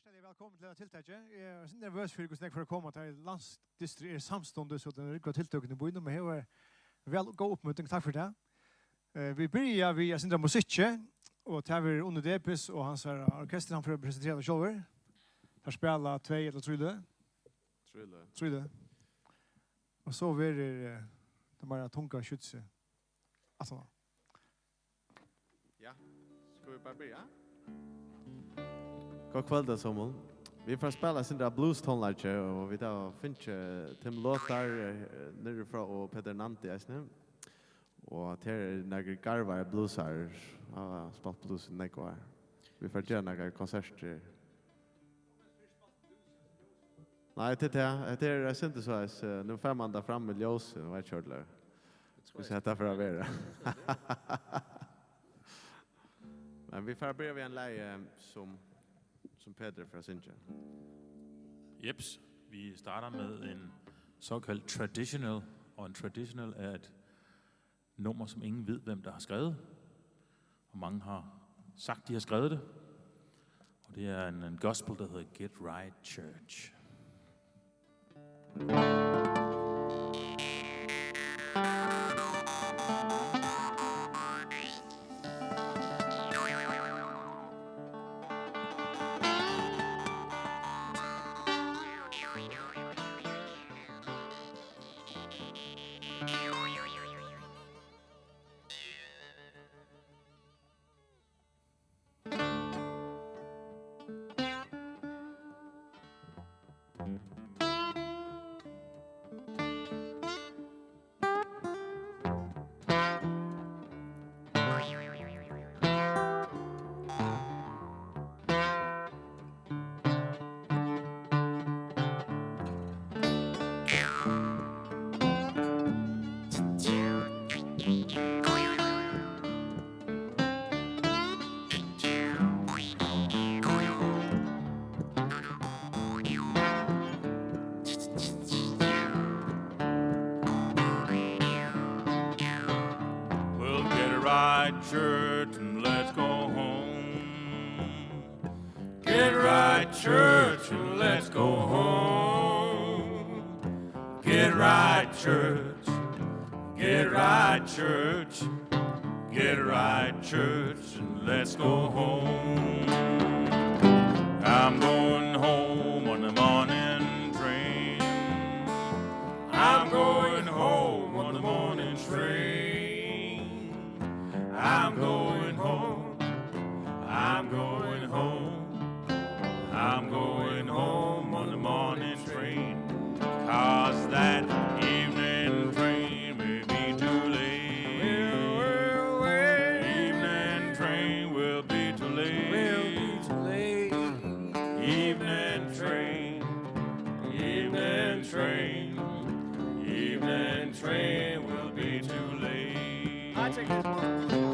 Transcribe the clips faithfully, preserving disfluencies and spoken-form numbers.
Hjartaliga vælkomin til hetta tiltakið. Eg eri nervøs fyri, hvussu nógv fara at koma, tá ið landsdystur er samstundis, og tað eru nógv tiltøk í býnum, men her var væl góð uppmøting. Takk fyri tað. Eh, vit byrja við eitt sindur av musikki, og tað verður Unni Debes og hansara orkestur, hann fer at presentera tað sjálvur. Teir spæla tvey ella trý løg? Trý løg. Trý løg. Og so verður, eh, tað meira tunga skytsið aftaná. Ja, skal vit bara byrja? Gott kvøld, Samuel. Vit fara at spæla eitt sindur av blues-tónleiki, og vit hava fingið Tim Lothar, eh, niðri frá, og Peter Nandi eisini. Og her eru nakrir garvaðir bluesarar, hava spælt blues í nógv ár. Vit fara at gera nakrar konsertir. Nei, tað er tað. Hetta er, eg syntes, soleiðis, eh, nú fær man tað fram í ljósið, nú veit eg ikki ordiliga, hvussu hetta fer at vera. Men vit fara at byrja við einum lagi, eh, sum, sum Peter fer at syngja. Jeps, vi starter med en såkaldt traditional, og en traditional er et nummer, som ingen ved, hvem der har skrevet. Og mange har sagt, de har skrevet det. Og det er en, en gospel, der hedder Get Right Church. Well, get right, church, and let's go home. Get right, church, and let's go home. Get right, church. Get right, church. Get right, church, and let's go home. I'm going home on the morning train. I'm going home on the morning train. I'm going home. I'm going home. I'm going home on the morning train. 'Cause that evening train may be too late. Evening train will be too late. Evening train. Evening train. Evening train will be too late. I take this one.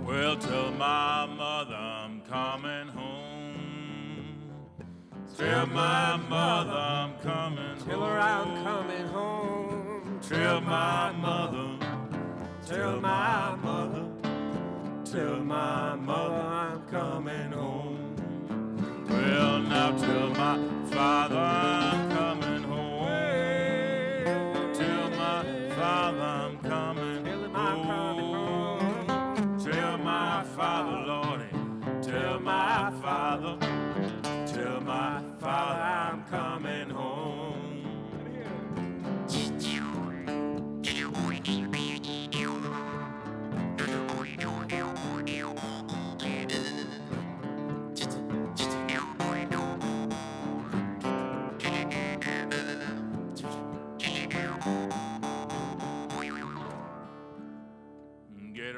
Well, tell my mother I'm coming home. Tell my mother I'm coming home. Tell her I'm coming home. Tell my mother. Tell my mother. Tell my mother I'm coming home. Well, now tell my father I'm coming home. Tell my father I'm coming home. Tell my father, Lordy. Tell my father. Tell my father I'm coming home.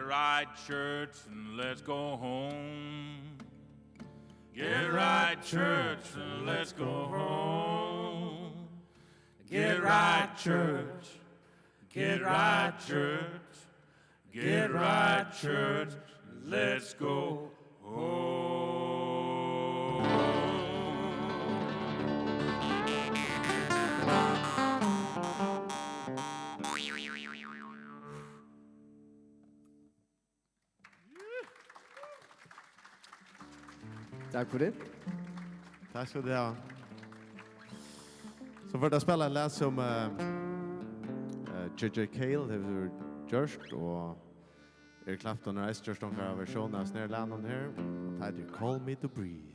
Right, church, and let's go home. Get right, church, and let's go home. Get right, church. Get right, church. Get right, church. Let's go home. Tak for det. Tak skal du have. So fór eg at spæla eitt lag sum uh, uh, J J Cale hevur gjørt, og Eric Clapton hevur eisini gjørt onkra versjón av hesum lagnum her. Og tað eitur Call Me The Breeze.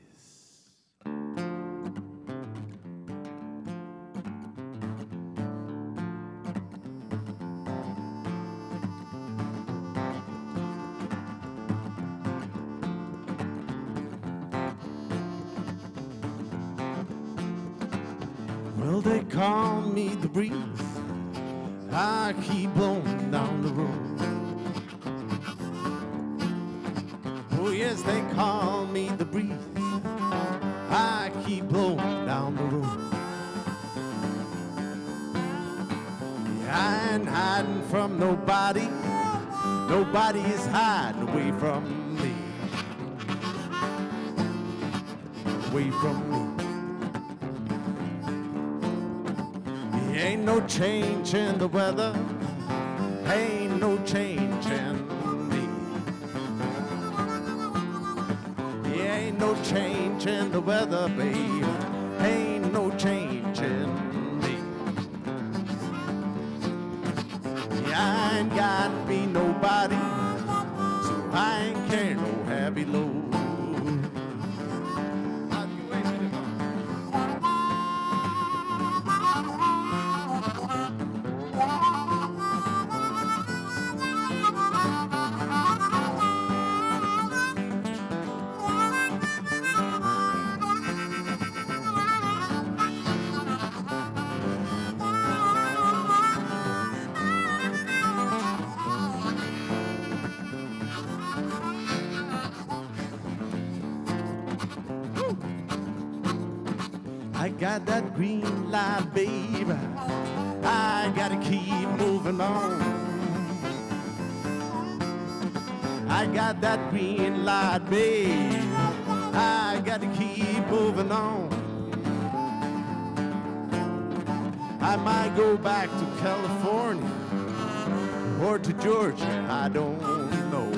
Well, they call me the breeze. I keep blowing down the road. Oh, yes, they call me the breeze. I keep blowing down the road. I ain't hiding from nobody. Nobody is hiding away from me. Away from me. Ain't no change in the weather. Ain't no change in me. Ain't no change in the weather, babe. Ain't no change in me. I ain't got me nobody, so I ain't care no heavy load. I got that green light, baby. I gotta keep moving on. I got that green light, babe. I gotta keep moving on. I might go back to California or to Georgia, I don't know.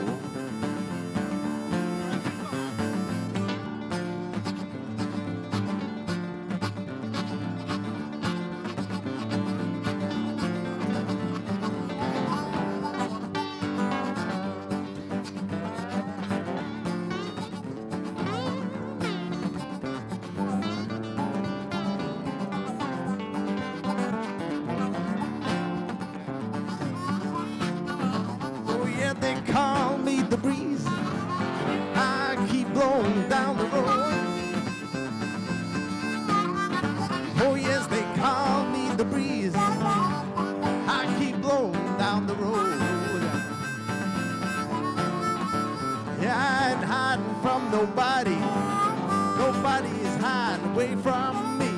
Oh yeah, they call me the breeze. I keep blowing down the road. Oh yes, they call me the breeze. I keep blowing down the road. Yeah, I ain't hiding from nobody. Nobody is hiding away from me.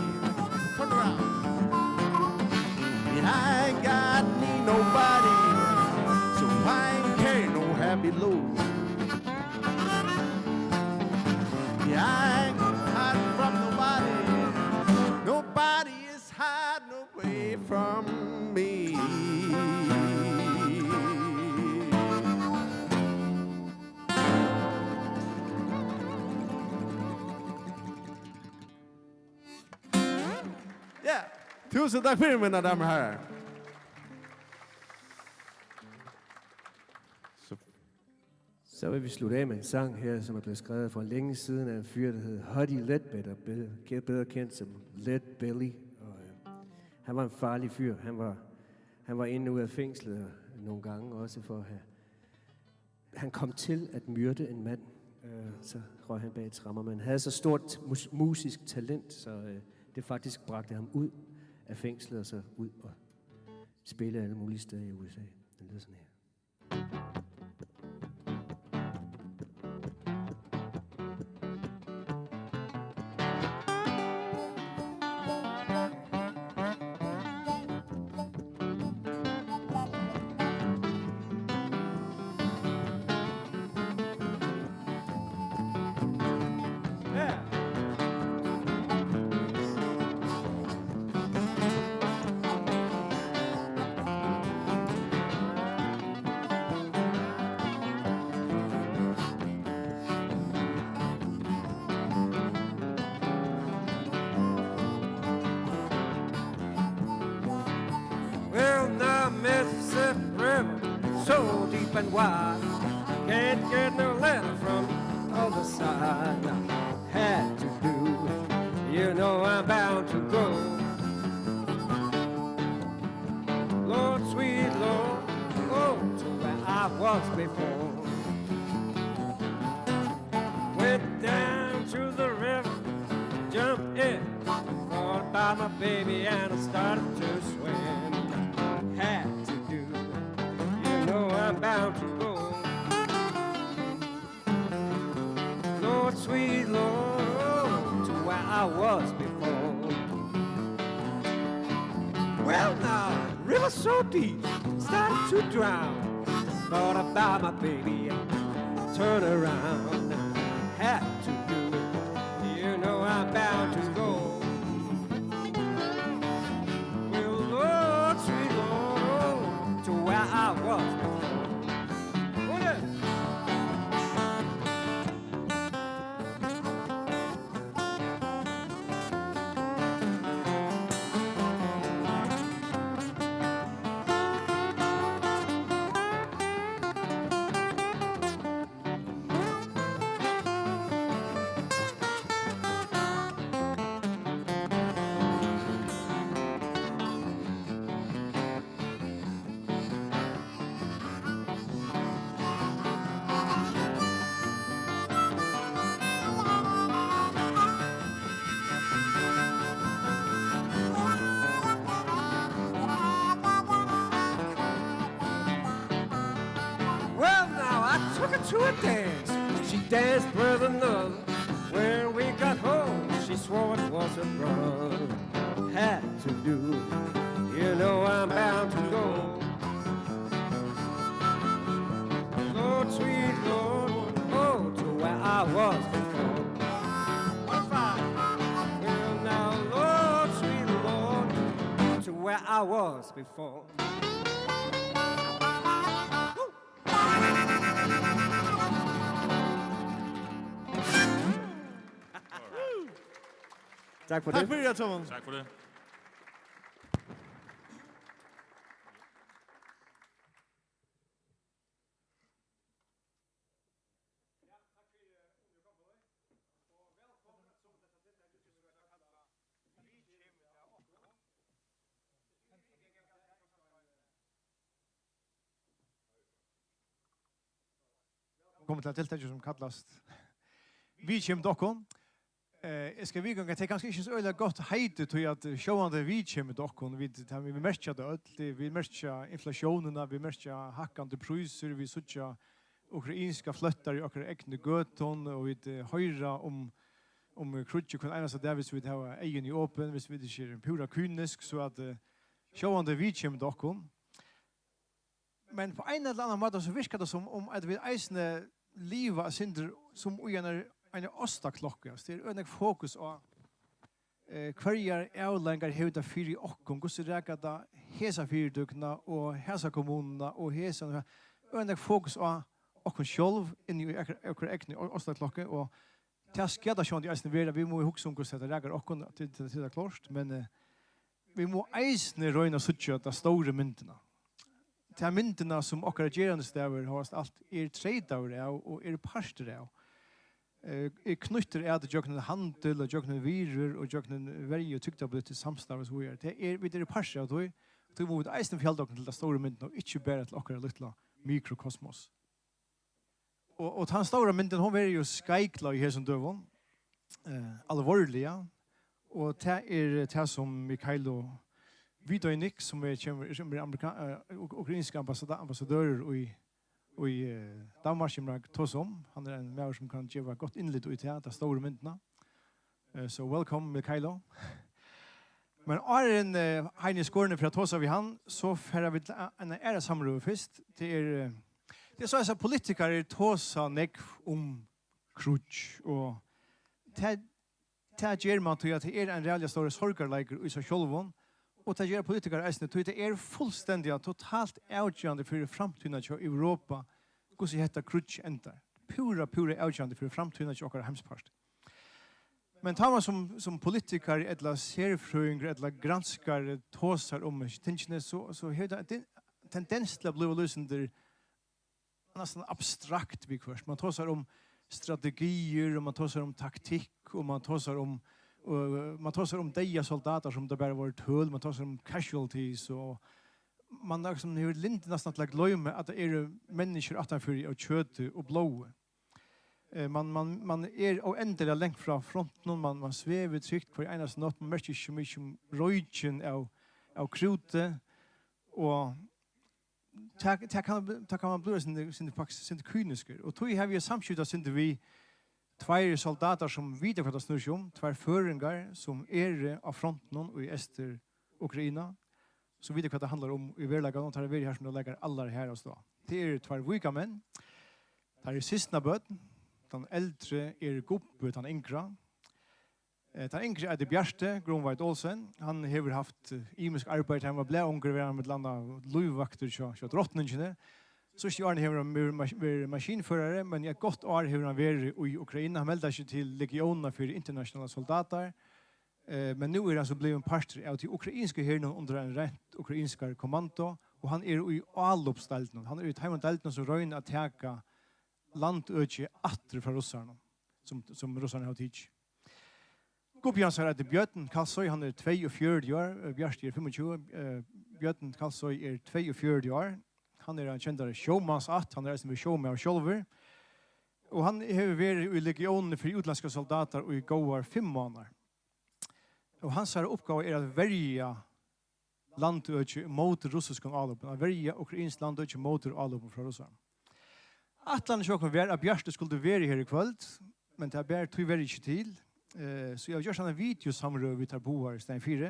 Turn around. Yeah, I ain't got me nobody, so I ain't care no happy load. Yeah, I ain't hiding from nobody. Nobody is hiding away from me. Ja, tusind takk fyri, mine damer og herrer. Så vil vi slutte av med en sang her, som er blevet skrevet for længe siden af en fyr, der hed Huddy Ledbetter, bedre, bedre kendt som Leadbelly. Og, øh, han var en farlig fyr. Han var, han var inde og ud af fængslet nogle gange også for at have, han kom til at myrde en mand, øh, så røg han bag tremmer, men han havde så stort mus- musisk talent, så, øh, det faktisk bragte ham ud af fængslet og så ud og spille alle mulige steder i U S A. Det lyder sådan her. open wide. Can't get no letter from the other side. Had to do, you know I'm bound to go. Lord, sweet Lord, oh, to where I was before. Went down to the river, jumped in, thought about my baby and I started to swim. Had to do, you know I'm bound to go. Lord, sweet Lord, to where I was before. Well, now, river so deep, started to drown. Thought about my baby, turn around. Had to do it, you know I'm bound to go. Well, Lord, sweet Lord, to where I was before. Well, now I took her to a dance. She danced with another. When we got home, she swore it was her brother. Had to do, you know I'm bound to go. Lord, sweet Lord, oh, to where I was before. One, five. Well, now, Lord, sweet Lord, to where I was before. Tak fyri tað. Takk fyri tað, Tómas. Takk fyri tað. Velkomin til tiltakið sum kallast Vit kemur til okkum. Eh, eg skal viðganga, tað er kanska ikki so øgiliga gott heiti, tí at, eh, sjálvandi vit kemur til okkum, vit, tað, vit merkja tað øll, tað, vit merkja inflatiónina, vit merkja hækkandi prísir, vit síggja ukrainska flóttar í okkara egnu gøtum, og vit, eh, hoyra um, um kríggið hvønn einasta dag, viss vit hava eyguni opin, viss vit ikki eru púra kynisk, so at, eh, sjálvandi vit kemur til okkum. Men på ein ella annan máta so virkar tað sum um, at vit eisini liva eitt sindur sum í einari, einari ostaklokku. Altso, tað er øgiliga nógv fokus á, eh, hvørjar avleiðingar hevur tað fyri okkum, hvussu rakar tað hesa fyritøkuna og hesa kommununa og hesa, øgiliga nógv fokus á okkum sjálv inni í okkara, okkara egnu o-, ostaklokku, og tað skal tað sjálvandi eisini vera. Vit mugu hugsa um, hvussu hetta rakar okkum, til, til, til tað er klárt, men, eh, vit mugu eisini royna at síggja ta stóru myndina. Ta myndina, sum okkara gerandisdagur hóast alt er treytaður av og er partur av. Eh, er knýttur at gjøgnum handil og gjøgnum virðir og gjøgnum verju og trygdarpolitiskt samstarv og so víðari. Tað er, vit eru partur av tí. Tí mugu vit eisini fjalla okkum til ta stóru myndina og ikki bara til okkara lítla mikrokosmos. Og, og tann stóra myndin, hon verður jú skeiklað í hesum døgum, eh, alvorliga. Og tað er, eh, tað, sum Mikhailo Vidojnik, sum er, kemur, sum er amerika-, eh, uk-, ukrainski ambassada-, ambassadørur í, í, eh, Danmark, kemur at tosa um. Hann er ein maður, sum kann geva gott innlit í tað, ta stóru myndina. Eh, so welcome, Mikhailo. Men áðrenn, eh, Heini Skorne fer at tosa við hann, so fara vit til a-, eina aðra samrøðu fyrst. Tað er, eh, tað er so, at politikarar tosa nógv um kríggj, og tað, tað ger man tí, at tað er ein ræðuliga stórur sorgarleikur í sær sjálvum, og tað gera politikarar eisini, tí tað er fullstendiga totalt avgerandi fyri framtíðina hjá Europa, hvussu hetta kríggj endar. Púra, púra avgerandi fyri framtíðina hjá okkara heimsparti. Men tá man sum, sum politikari ella serfrøðingur ella granskari tosar um tingini, so, so hevur tað ein tendens til at blíva líkasum næstan abstrakt viðhvørt. Man tosar um strategiir, og man tosar um taktikk, og man tosar um, og man tosar um deyða soldatar sum tað bara vóru tøl, man tosar um casualties, og man er sum hevur lyndi næstan til at gloyma at tað eru menniskjur aftanfyri av kjøti og blóði. Eh, man, man, man er óendiliga langt frá frontinum, man, man svevur trygt hvør einasta nátt, man merkir ikki so mikið um roykin av, av krúti, og tað, tað kann, tað kann man blíva sindur, sindur, faktiskt sindur kyniskur. Og tí havi eg samskiftað sindur við tveir soldatar sum vita, hvat tað snýr seg um, tveir føroyingar sum eru á frontinum í Eystur-Ukraina, sum vita, hvat tað handlar um í veruleikanum, og teir eru her sum tað leikar allar harðast á. Tað eru tveir víkamenn, teir eru systkinabørn, tann eldri er Gubbi, tann yngra. Eh, tann yngri eitur Bjarti Grunwald Olsen. Hann hevur havt, eh, ymisk arbeiði. Hann var blaðungur, var hann millum annað lívvaktur hjá, hjá drotningini. Síðstu árini hevur hann verið mas-, verið maskinførari, men í eitt gott ár hevur hann verið í Ukraina. Hann meldar seg til Legiónina fyri internasjonalar soldatar. Eh, men nú er hann so blivin partur av tí ukrainska hernum undir ein reint ukrainskari kommando, og hann er í álopsdeildini. Hann er í teimum deildunum sum royna at taka landøki aftur frá russarunum, sum, sum russarnir hava tikið. Gubbi hansara eitur Bjørn Kalsoy, hann er tveyogfjøruti ár, eh, Bjarti er fimmogtjúgu, eh, Bjørn Kalsoy er tveyogfjøruti ár. Hann er ein kendari sjómansætt, hann er eisini verið sjómaður sjálvur. Og hann hevur verið í Legiónini fyri útlendskar soldatar í góðar fimm mánaðar. Og hansara uppgáva er at verja landøki móti russiskum álopum, at verja ukrainsk landøki móti álopum frá russarum. Ætlanin hjá okkum var, at Bjarti skuldi verið her í kvøld, men tað bar tíverri ikki til. Eh, so eg havi gjørt eina videosamrøðu við teir báðar í staðin fyri.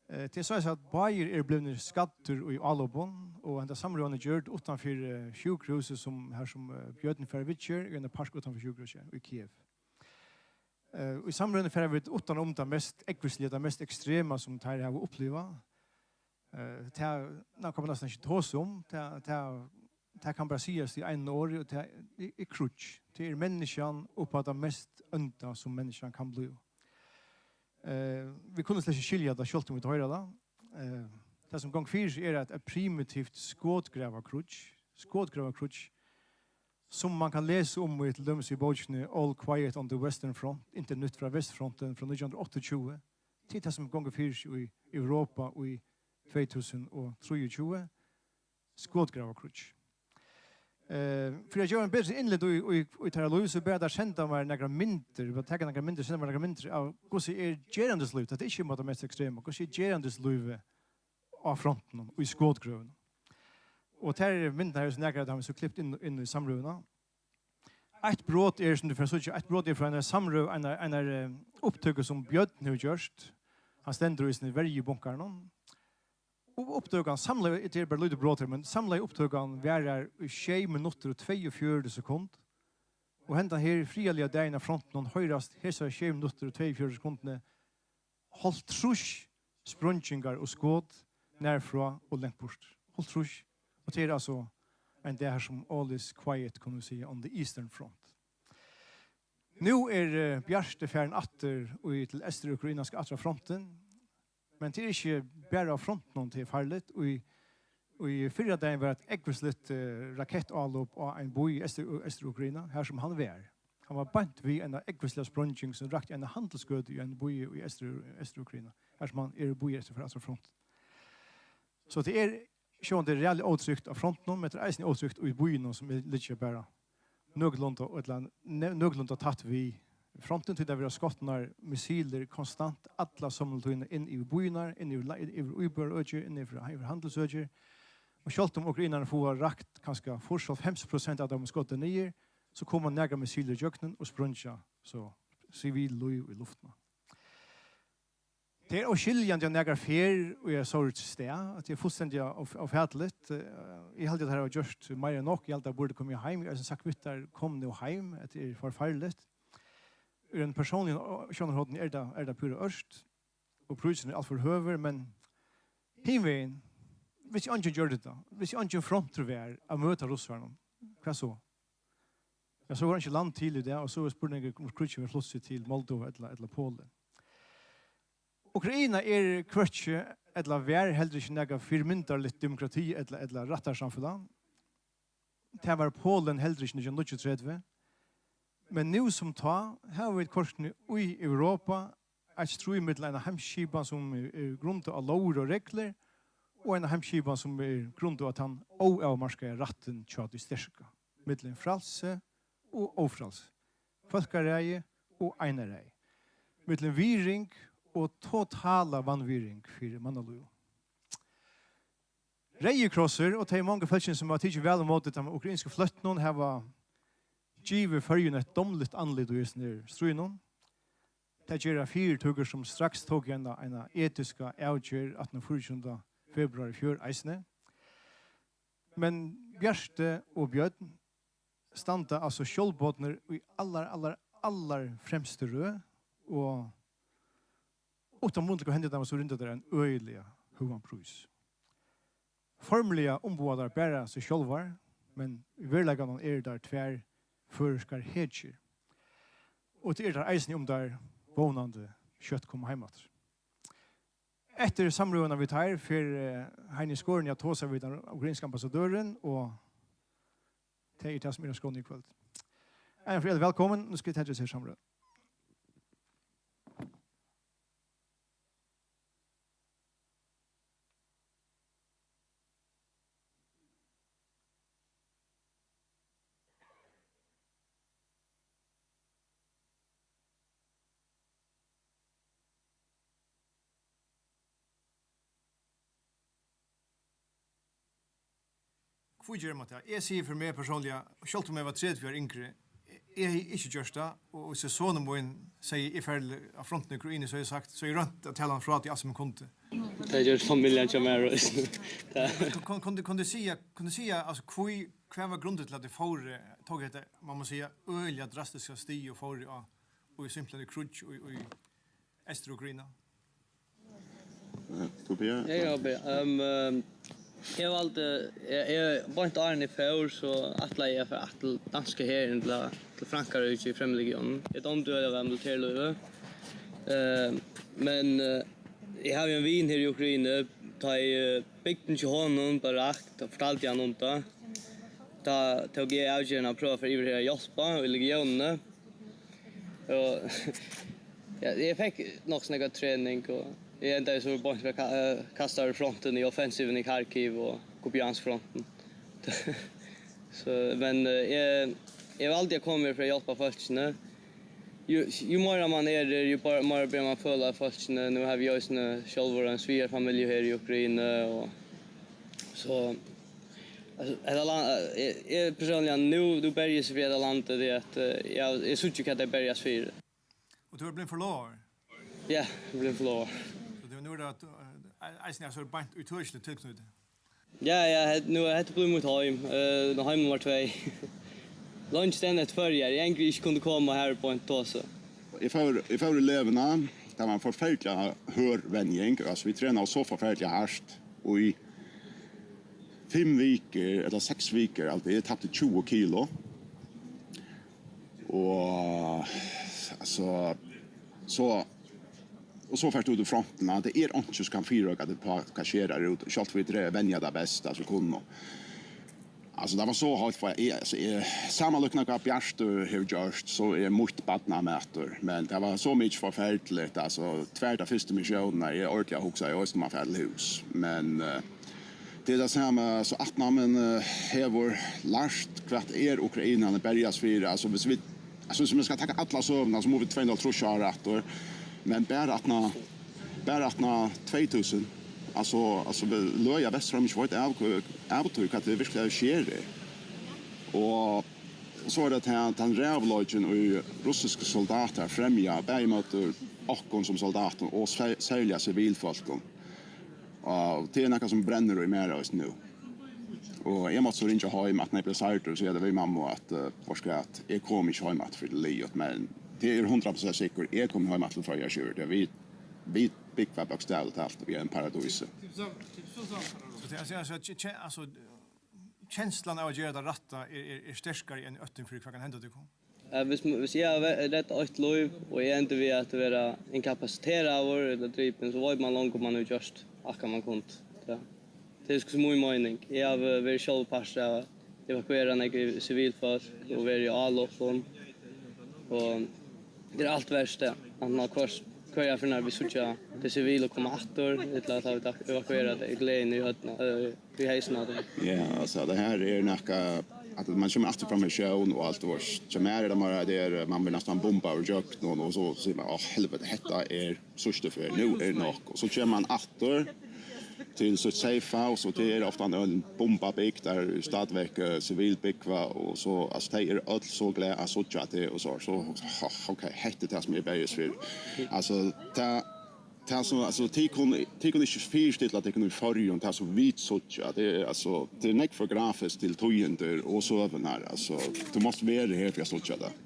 Eh, tað er soleiðis, at báðir eru blivnir skaddir í álopum, og henda samrøðan er gjørd uttan fyri, eh, sjúkrahúsið, sum, har sum, eh, Bjørn fær viðgerð, í einum park uttan fyri sjúkrahúsið í Kiev. Eh, í samrøðuni fara vit uttan um tað mest ógvusliga, tað mest ekstrema sum teir hava upplivað. Eh, tað, tað kann man næstan ikki tosa um. Tað, tað, tað kann bara sigast í einum orði, og tað er, er kríggj. Tað er menniskjan upp á tað mest ónda sum menniskjan kann blíva. Eh, vit kunnu slett ikki skilja tað, sjálvt um vit hoyra tað. Eh, tað sum gongur fyri seg er eitt, eitt primitivt skotgravakríggj. Skotgravakríggj, sum man kann lesa um í, til dømis í bókini All Quiet on the Western Front, Intet nyt fra Vestfronten frá nítjan hundrað og áttaogtjúgu. Tað er tað sum gongur fyri seg í Europa í tvey túsund og trýogtjúgu. Skotgravakríggj. Eh, fyri at geva ein betri innlit í, í, í teirra lív, so bað eg teir senda mær nakrar myndir, bara taka nakrar myndir, senda mær nakrar myndir av hvussu er gerandislív, tað er ikki um tað mest ekstrema, hvussu er gerandislívið á frontinum, í skotgrøvunum. Og tær myndirnar eru so nakrar, tað havi eg so klipt inn, inn í samrøðuna. Eitt brot er, sum tú fert at síggja, eitt brot er frá einari samrøðu, einari, einari, eh, upptøku, sum Bjørn hevur gjørt. Hann stendur í sínum verjubunkaranum. Og upptøkan, samlaða, tað er bara lítið brot her, men samlaða upptøkan varar í sjey minuttir og tveyogfjøruti sekund. Og hendan her friðarliga dagin á frontinum hoyrast hesar sjey minuttir og tveyogfjøruti sekundini hálvtrýss spreingingar og skot nær frá og langt burtur. Hálvtrýss. Og tað er altso ein dagur sum all is quiet, kunnu vit siga, on the Eastern Front. Nú er, eh, Bjarti farin aftur í, til Eystur-Ukrainanska, aftur á frontin. Men tað er ikki bara á frontinum, tað er farligt. Og í, og í fyrradagin var eitt ógvusligt, eh, rakettálop á ein bý í Eystur-, Eystur-Ukraina, har sum hann var. Hann var beint við eina ógvusliga spreinging, sum rakti eina handilsgøtu í einum býi í Eystur-, Eystur-Ukraina, har sum hann er í býi eftir, aftur á frontin. So tað er sjálvandi reelt ótrygt á frontinum, men tað er eisini ótrygt í býunum, sum er, liggja bara nøkulunda, ella nø-, nøkulunda tætt við frontin, tí tað verða skotnar missilir konstant alla sommartíðina inn yvir býirnar, inn yvir la-, yvir íbúðarøki, inn yvir, yvir handilsøki. Og sjálvt um ukrainararnir fáa rakt kanska fýrs, hálvfems prosent av teimum skotið niður, so koma nakrar missilir ígjøgnum og spreingja so sivil lív í luftina. Tað er óskiljandi, at nakar fer í eitt sovorðið stað, at tað er fullstendiga óf-, ófatiligt. Eh, eg haldi, at teir hava gjørt meira enn nokk. Eg haldi, teir burdu komið heim. Eg havi eisini sagt við teir: "Kom nú heim, hetta er forferdiligt." Úr einum persónligum sjónarhorni er tað, er tað púra ørt, og prísurin er alt for høgur, men hin vegin, hvis eingin gjørdi tað, hvis eingin frontur var at møta russarunum, hvat so? Ja, so var einki land til í dag, og so er spurningurin, um kríggið verður flutt til Moldova ella, ella Polen. Ukraina er hvørki ella var heldur ikki nakað fyrimyndarligt demokrati ella, ella rættarsamfelag. Tað var Polen heldur ikki nítjan hundrað og níggjuogtretivu. Men nú sum tá hava vit kortini í Europa eitt stríð millum eina heimsskipan, sum er, er grundað á lógir og reglur, og eina heimsskipan, sum er grundað á tann óavmarkaða rættin hjá tí sterka, millum frælsi og ófrælsi, fólkaræði og einaræði, millum virðing og totala vanvirðing fyri mannalív. Reyði Krossur og tey mongu fólkini, sum hava tikið væl ímóti teimum ukrainsku flóttunum, hava givið Føroyum eitt dámligt andlit í hesum her stríðinum. Tað gera fyritøkur, sum straks tóku eina, eina etiska avgerð aftan á fýraogtjúgunda februar í fjør eisini. Men Bjarti og Bjørn standa altso sjálvbodnir í allar, allar, allar fremstu røð, og uttan mun til, hvat hendir teimum, so rinna teir ein øgiliga høgan prís. Formliga umboða teir bara seg sjálvar, men í veruleikanum eru teir tvær føroyskar hetjur. Og tað eru teir eisini, um teir vónandi skjótt koma heim aftur. Eftir samrøðuna við teir fer, eh, Heini Skorin at tosa við tann ukrainska ambassadørin, og tað er tað, sum er á skránni í kvøld. Ein fyri øll, vælkomin. Nú skal eg tendra hesa samrøðu. Hví ger man tað? Eg sigi fyri meg persónliga, sjálvt um eg var tretivu ár yngri, eg, eg hevði ikki gjørt tað, og, og so sonur mín segði, eg fari á frontin í Ukrainu, so hevði eg sagt, so hevði eg roynt at tala hann frá tí alt sum eg kundi. Tað gjørdi familjan hjá mær eisini. Tað Kun, kun, kunnu, kunnu siga, kunnu siga, altso, hví, hvat var grundin til, at tit fóru, tóku hetta, man má siga, øgiliga drastiska stig og fóru á, og í simpelthen í kríggj í, í Eystur-Ukraina? Eh, Tobias? Eg eri Tobias. Ehm, ehm, eg valdi, eg, eg, beint áðrenn eg fór, so ætlaði eg at fara aftur til danska herin, til, til Frankaríki í Fremmedlegionen. Eg dámdi øgiliga væl militærlívið. Ehm, men, eh, eg havi ein vin her í Ukrainu. Tá ið, eh, bygdin hjá honum bleiv rakt, tá fortaldi hann um tað. Tá tók eg avgerðina at prøva at fara yvir her at hjálpa í legionini. Og, ja, eg fekk nokk so nógva trening, og eg endaði so beint við at ka-, eh, kastaður í frontin í offensivuni í Kharkiv og Kupiansk frontin. So, men, eh, eg, eg valdi at koma her fyri at hjálpa fólkini. Jú, jú meira man er her, jú bara, meira byrjar man føla av fólkini. Nú havi eg eisini sjálvur ein svigarfamilju her í Ukrainu, og so, altso, hetta land, eg, eg persónliga nú, nú berjist fyri hetta landið, tí at, eh, eg, eg síggi, hvat tey berjast fyri. Og tú ert blivin forlovaður? Ja, eg eri blivin forlovaður. So tú, nú er tað, eh, eisini, altso, beint ítøkiligt tilknýti? Ja, ja, het-, nú er hetta blivið mítt heim. Eh, nú heim nummar tvey. Leingi síðan eftir Føroyar. Eg angri, eg ikki kundi koma her beint tá, so. Eg fór, eg fór í leguna. Tað var ein forferdiliga hørð venjing. Altso, vit trenaðu so forferdiliga hart í fimm vikur, ella seks vikur, alt. Eg tapti tjúgu kilo. Og, altso, so Og so fert tú út í frontina. Tað er einki sum kann fyrireika teg uppá, hvat sker har úti. Sjálvt vit re-, venja tað besta sum kunnu. Altso, tað var so heitt, for eg, altso, eg, samanlíknað hvat Bjartur hevur gjørt, so er mítt barnamatur. Men tað var so mikið forferdiligt, altso, tvær tær fyrstu missiónirnar, eg ordiliga hugsaði, eg veitst, um man fer til hús. Men, eh, tað er tað sama, so at man, eh, hevur lært, hvat er Ukraina, hann berjast fyri. Altso, hvis vit Altso, hvis man skal taka alla søguna, so mugu vit tvey hundrað og hálvtrýss ár aftur. Men bara aftaná, bara aftaná tvey túsund, altso, altso, løgið vesturfrá, ikki veit av, av tí, hvat tað veruliga sker. Og so er tað tann, tann ræðuleikin, ið russiskir soldatar fremja, bæði móti okkum sum soldatum og se-, serliga sivilfólkum. Og tað er nakað, sum brennur í mær eisini nú. Og eg mátti so ringja heim, at eg bleiv særdur, og siga tað við mammu, at, eh, veitst hvat, eg komi ikki heim aftur fyri liðugt, men tað er hundrað prosent sikkurt, eg komi heim aftur til Føroyar, Sjúrður. Tað er, vit, vit búgva bókstavliga talt í einum paradísi. So tað, altso, altso, ke-, ke-, altso, kenslan av at gera tað rætta er, er, er sterkari enn óttin fyri, hvat kann henda tykkum? Eh, hvis, hvis eg havi ve-, reddað eitt lív, og eg endi við at vera inkapasiteraður ella dripin, so veit man longu, man hevur gjørt alt, hvat man kundi. Ja. Tað er so mín meining. Eg havi verið sjálvur partur av at evakuera nógv sivilfólk og vera í álopum. Og tað er alt verst, tað. At man hvør, hvørja ferð, nær vit síggja tey sivilu koma aftur, ella at vit evakuera tey, er gleðin í høvdinum, eh, í heysinum á tey. Ja, altso, tað her er nakað, at man kemur aftur fram í sjón og alt, og hjá mær er tað meira, at tað er, man verður næstan bumbaður ígjøgnum, og so sigur man: «Á, helviti, hetta er síðstu ferð, nú er nokk.» Og so kemur man aftur til sítt safe house, og tað er ofta ein bombabygd, har stadigvæk, eh, sivil búgva, og so, altso, tey eru øll so glað at síggja teg, og so, so, ha, ok, hetta er tað, sum eg berjist fyri. Altso, tað, tað sum, altso, tit kunnu, tit kunnu ikki fyristilla tykkum í Føroyum, tað sum vit síggja, tað er, altso, tað er nógv for grafiskt til tíðindir og søgurnar, altso, tú mást vera her fyri at síggja tað.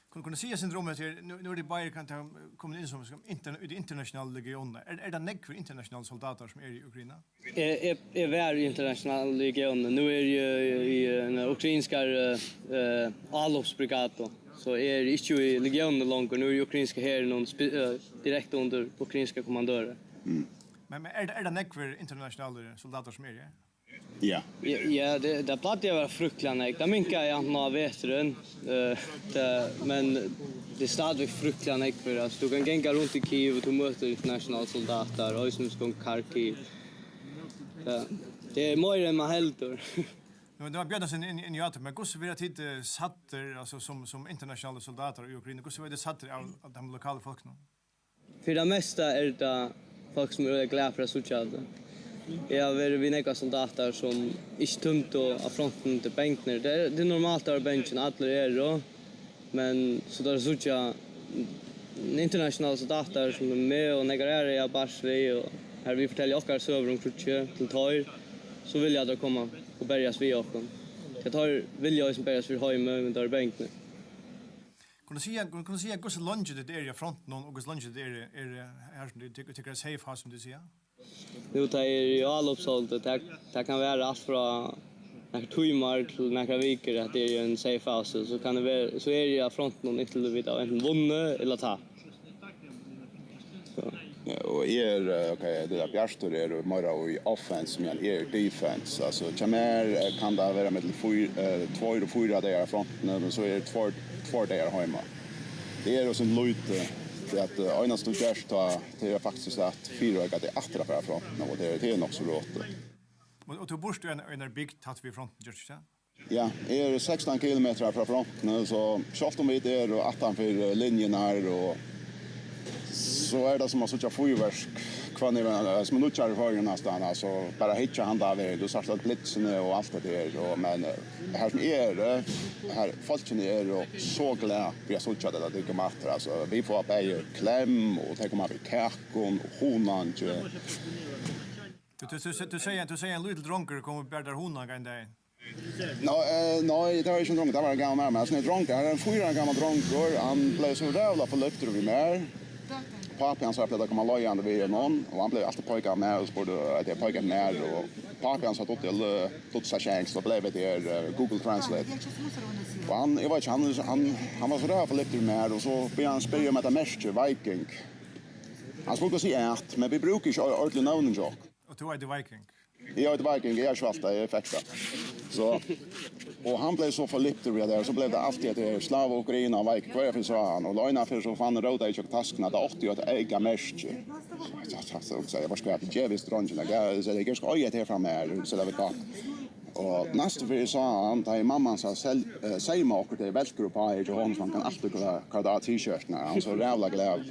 Kunnu, kunnu siga eitt sindur um hetta her, nú, nú eru tit báðir, kann taka, komin inn sum, sum interna-, í tey internasjonalu legionini. Er, er tað nógvir internasjonalir soldatar, sum eru í Ukraina? Eg, eg, eg var í internasjonalu legionini, nú eri eg í, í eini ukrainskari, eh, álopsbrigadu, so eg eri ikki í legionini longur, nú eri eg í ukrainska herinum, spe-, eh, direkte undir ukrainskar kommandørar. Mm. Men, men er, er tað nógvir internasjonalir soldatar, sum eru her? Ja. Ja, ja, tað, tað plagdi at vera frykteligt nógv. Tað minkaði aftan á veturin, eh, tað, men tað er stadigvæk frykteligt nógv, for, altso, tú kanst ganga runt í Kyiv og tú møtir internasjonalar soldatar, eisini sum Kharkiv. Tað, tað er meira enn man heldur. Nú, tað var Bjørn, sum inn, inn í átak, men hvussu verða tit, eh, sæddir, altso, sum, sum internasjonalir soldatar í Ukraina, hvussu verða tit sæddir av, av teimum lokalu fólkunum? Fyri tað mesta eru tað fólk, sum eru glað fyri at síggja teg. Eg havi verið við nógvar soldatar, sum ikki tímdu á frontin, tey eru bangnir. Tað er, tað er normalt at vera bangin, allir eru, men so tá tey síggja internasjonalar soldatar, sum meg og nógvar aðrar eg havi barist við, og har vit fortelja okkara søgur um kríggið til teir, so vilja teir koma og berjast við okkum. Tí teir vilja eisini berjast fyri heimið, men teir eru bangnir. Kunnu siga, kunnu, kunnu siga, hvussu leingi tit eru á frontinum, og hvussu leingi tit eru, eru her, sum tit, tit, tykkara safe house, sum tit siga? Nú, tá eg eri í álopshaldi, tað, tað kann vera alt frá nakrar tímar til nakrar vikur, at eg eri í einum safe house, so kann tað vera, so eri eg á frontinum, inntil vit hava antin vunnið ella tapt. So. Ja, og eg eri, eh, ok, tað er, Bjartur er meira í offense, men eg eri í defense. Altso, hjá mær, eh, kann tað vera millum fýr-, eh, tveir og fýra dagar á frontini, men so eru tveir, tveir dagar heima. Tað er jú so lítið, tí at, eh, einasta tú gert tá, tað er faktiskt at fyrireika teg aftur at fara á frontina, og tað er, tað er nokk so rotið. Og, og tú býrt í ein, einari bygd tætt við frontin, ger tú ikki tað? Ja, eg eri sekstan kilometrar frá frontini, so sjálvt um vit eru aftan fyri, eh, linjurnar, og so er tað sum at síggja fýrverk, hvønn eg, eh, sum er nýggjari í Føroyum næstan, altso, bara hyggja handan vegin, tú sært øll blitzini og alt tað har, og, men, eh, har sum eg eri, har fólkini eru so glað fyri at síggja teg, at tit koma aftur, altso, vit fáa bæði klemm, og tey koma við kakum og hunangi. Tú, tú, tú, tú segði, tú segði ein lítil drongur kom og bar tær hunang ein dagin. Nei, eh, nei, tað var ikki ein drongur, tað var ein gamal maður, men altso, ein drongur, hann er ein fýra ára gamal drongur, hann bleiv so ræðuliga forliptur við mær. Pápi hansara plagdi at koma leiðandi við honum, og hann bleiv altíð peikaður á meg og spurdi, at eg peikaði á hann, og pápi hansara dugdi, dugdi seg sjanks, so bleiv tað her, eh, Google Translate. Og hann, eg veit ikki, hann, hann, hann var so ræðuliga forliptur við mær, og so byrjaði hann at spyrja um hetta merkið, Viking. Hann spurdi, hvat eg æt, men vit brúka ikki or-, ordiliga nøvnini hjá okkum. Og tú eitur Viking? Eg eiti Viking, eg eri ikki alt tað, eg fekk tað. So, og hann bleiv so forliptur við tað, og so bleiv tað altíð at tað er Slava Ukraina, Viking, hvørja ferð eg sá hann, og eina ferð so fann hann, rótaði í taskuna, at tað átti jú at eiga merki. So, so, so, so, eg var skvett, gevist drongin, at eg, so eg skal eiga hetta her frammi her, so tað vit gott. Og næstu ferð eg sá hann, tá ið mamma hansara sel-, eh, seymaði okkurt, tað er velcro uppá her hjá honum, so hann kann altíð klára, klára á t-shirtuna, hann var so ræðuliga glaður.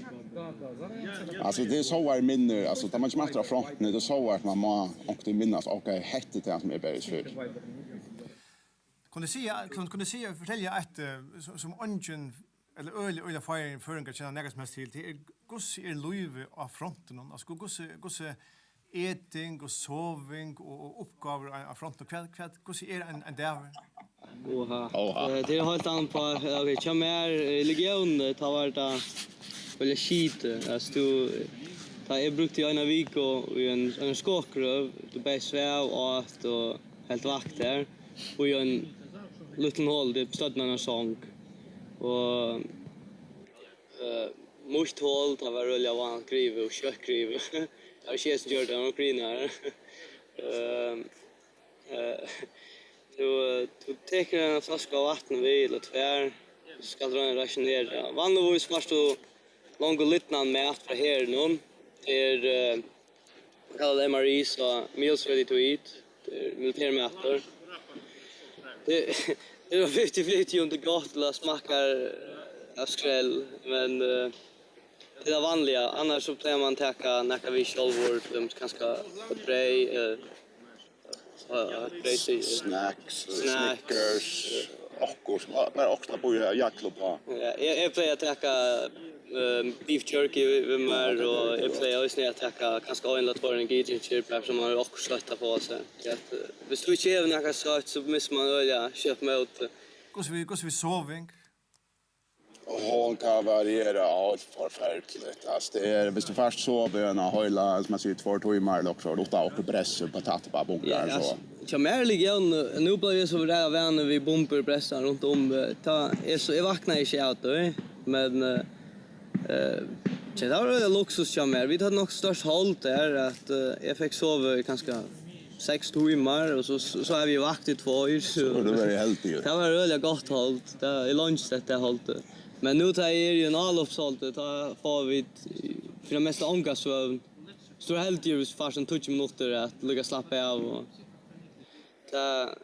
Altso, tað er so har minnir, altso, tá man kemur aftur á frontini, tað er so har man má onkuntíð minnast, ok, hetta er tað sum eg berjist fyri. Kunnu siga, kunnu, kunnu siga, fortelja eitt, eh, sum, sum eingin, ella øgiliga, øgiliga fáir føroyingar kenna nakað sum helst til, tað er, hvussu er lívið á frontinum? Altso, hvussu, hvussu eting og soving og, og uppgávur á, á frontinum? Hvat, hvat, hvussu er ein, ein dagur? Oha. Oha. Eh, tað er heilt an uppá, ok, hjá mær, eh, í Legiónini, tá var tað veldiga skitið. Altso, tú, tá eg brúkti eina viku í ein, ein skotrøð, tú bæði svav, át og helt vakt har, og í ein lítlan hola, tú bestøddi eina song. Og, eh, mítt hol, tað var øgiliga vánaligt grivið og skjótt grivið. Tað var ikki eg sum gjørdi tað, hann grínar. Eh, eh, Tú, eh, tú tekur eina fløsku av vatni við, ella tvær, so skalt tú royna at rationera. Vanligvís fært tú longu lidnan mat frá herinum. Tað er, eh, man kallar tað M R E, so meals ready to eat. Tað er militærmatur. Tað, tað er fifty fifty um tað er gott ella smakkar av skrell, men, eh, tað er tað vanliga. Annars so plagar man taka nakað við sjálvur, til dømis kanska eitt breyð, eh, eitt breyð, snacks, snacks. Snickers, okkurt, bara okkurt at bíða jagl upp á. Ja, eg, eg plagi at taka, eh, beef jerky við, við mær, og eg plagi eisini at taka kanska ein ella tveir energidrykkir, bara so man hevur okkurt søtt at fáa seg. Tí at, eh, viss tú ikki hevur nakað søtt, so missir man øgiliga skjótt mótið. Hvussu við, hvussu við soving? Hon kann variera heilt forferdiligt. Altso, tað er, viss tú fært sovið eina heila, sum man sigur, tveir tímar, ella okkurt, uttan okkurt press, bara tætt upp á bunkar, ja, so. Altso, hjá mær er líka, nú blívi eg so ræðuliga vanur við bumbur og pressar runt um, eh, tá, eg, so, eg vaknaði ikki av tí, men, eh, eh, so tað var øgiliga luksus hjá mær. Vit høvdu nokk stórt hold har, at, eh, eg fekk sovið kanska seks tímar, og so, so, so havi eg vakt í tveir, so. So hevur tú verið heldigur. Tað var øgiliga gott hold. Tað, eg leingist eftir tað holdið. Men nú tá eg eri í einum álopsholdi, tá fáa vit fyri tað mesta onga svøvn. So heldigur viss tú fært tíggju minuttir at líka slappa av, og tað,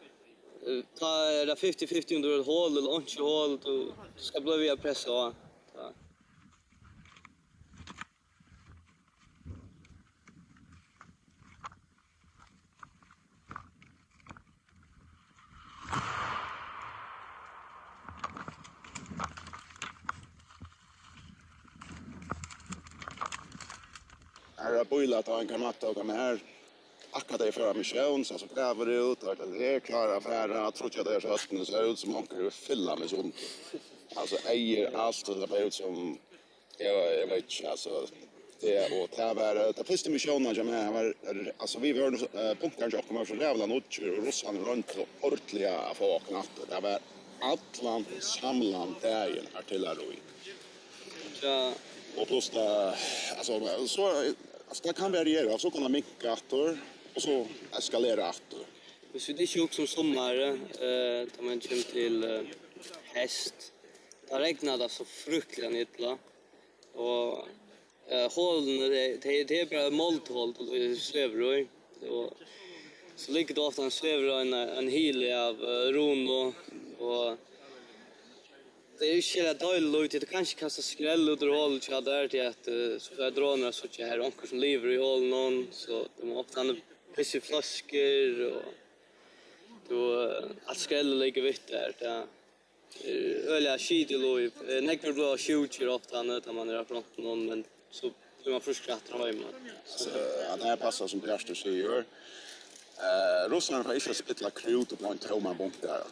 eh, tá er tað fifty fifty um tú hevur eitt hol ella einki hol, tú, tú skalt blíva við at pressa á. Tá. Her eru bilar, tá ein kann máta, og kann her akka tey fara á missión, so, so graver út, og tað er klárt at fara, tríggjar dagar seinni, sær út sum onkur hevur fyllt meg sundur. Altso, eigur alt, og tað bara út sum Eg, eg veit ikki, altso, tað, og tað var, eh, tað fyrsta missiónin hjá mær, hann var, er, altso, vit vóru, eh, bunkarin hjá okkum var so ræðuliga nýggjur, og russarnir royndu ordiliga at fáa okkum aftur. Tað var allan samlan dagin artilleriskot. Ja. Og pluss tað, altso, so, altso, tað kann variera, so kann tað minka aftur, og so eskalera aftur. Viss vit ikki hugsa um summarið, eh, tá man kemur til, eh, heyst, tá regnar tað so fryktiligt illa. Og, eh, holini, tey, tey, tey eru bara moldhol, tú svevur í. Og so liggur tú ofta og svevur í ein, ein hili av, eh, runu, og tað er ikki sera deiligt lív, tú kanska kastar skrell út úr holum hjá tær, tí at, eh, so fara dronur at síggja, her er onkur sum livir í holunum, so tú má ofta hava pissifløskur, og tú, eh, alt skrellið liggur við tær, tað er øgiliga skitið lív. Eh, nógvir blíva sjúkir ofta, tá man er á frontinum, men so blívur man frískur aftur heima. Altso, at tað passar sum Bjartur sigur. Eh, russarnir fara ikki at spilla krút upp á ein tóman bunkara.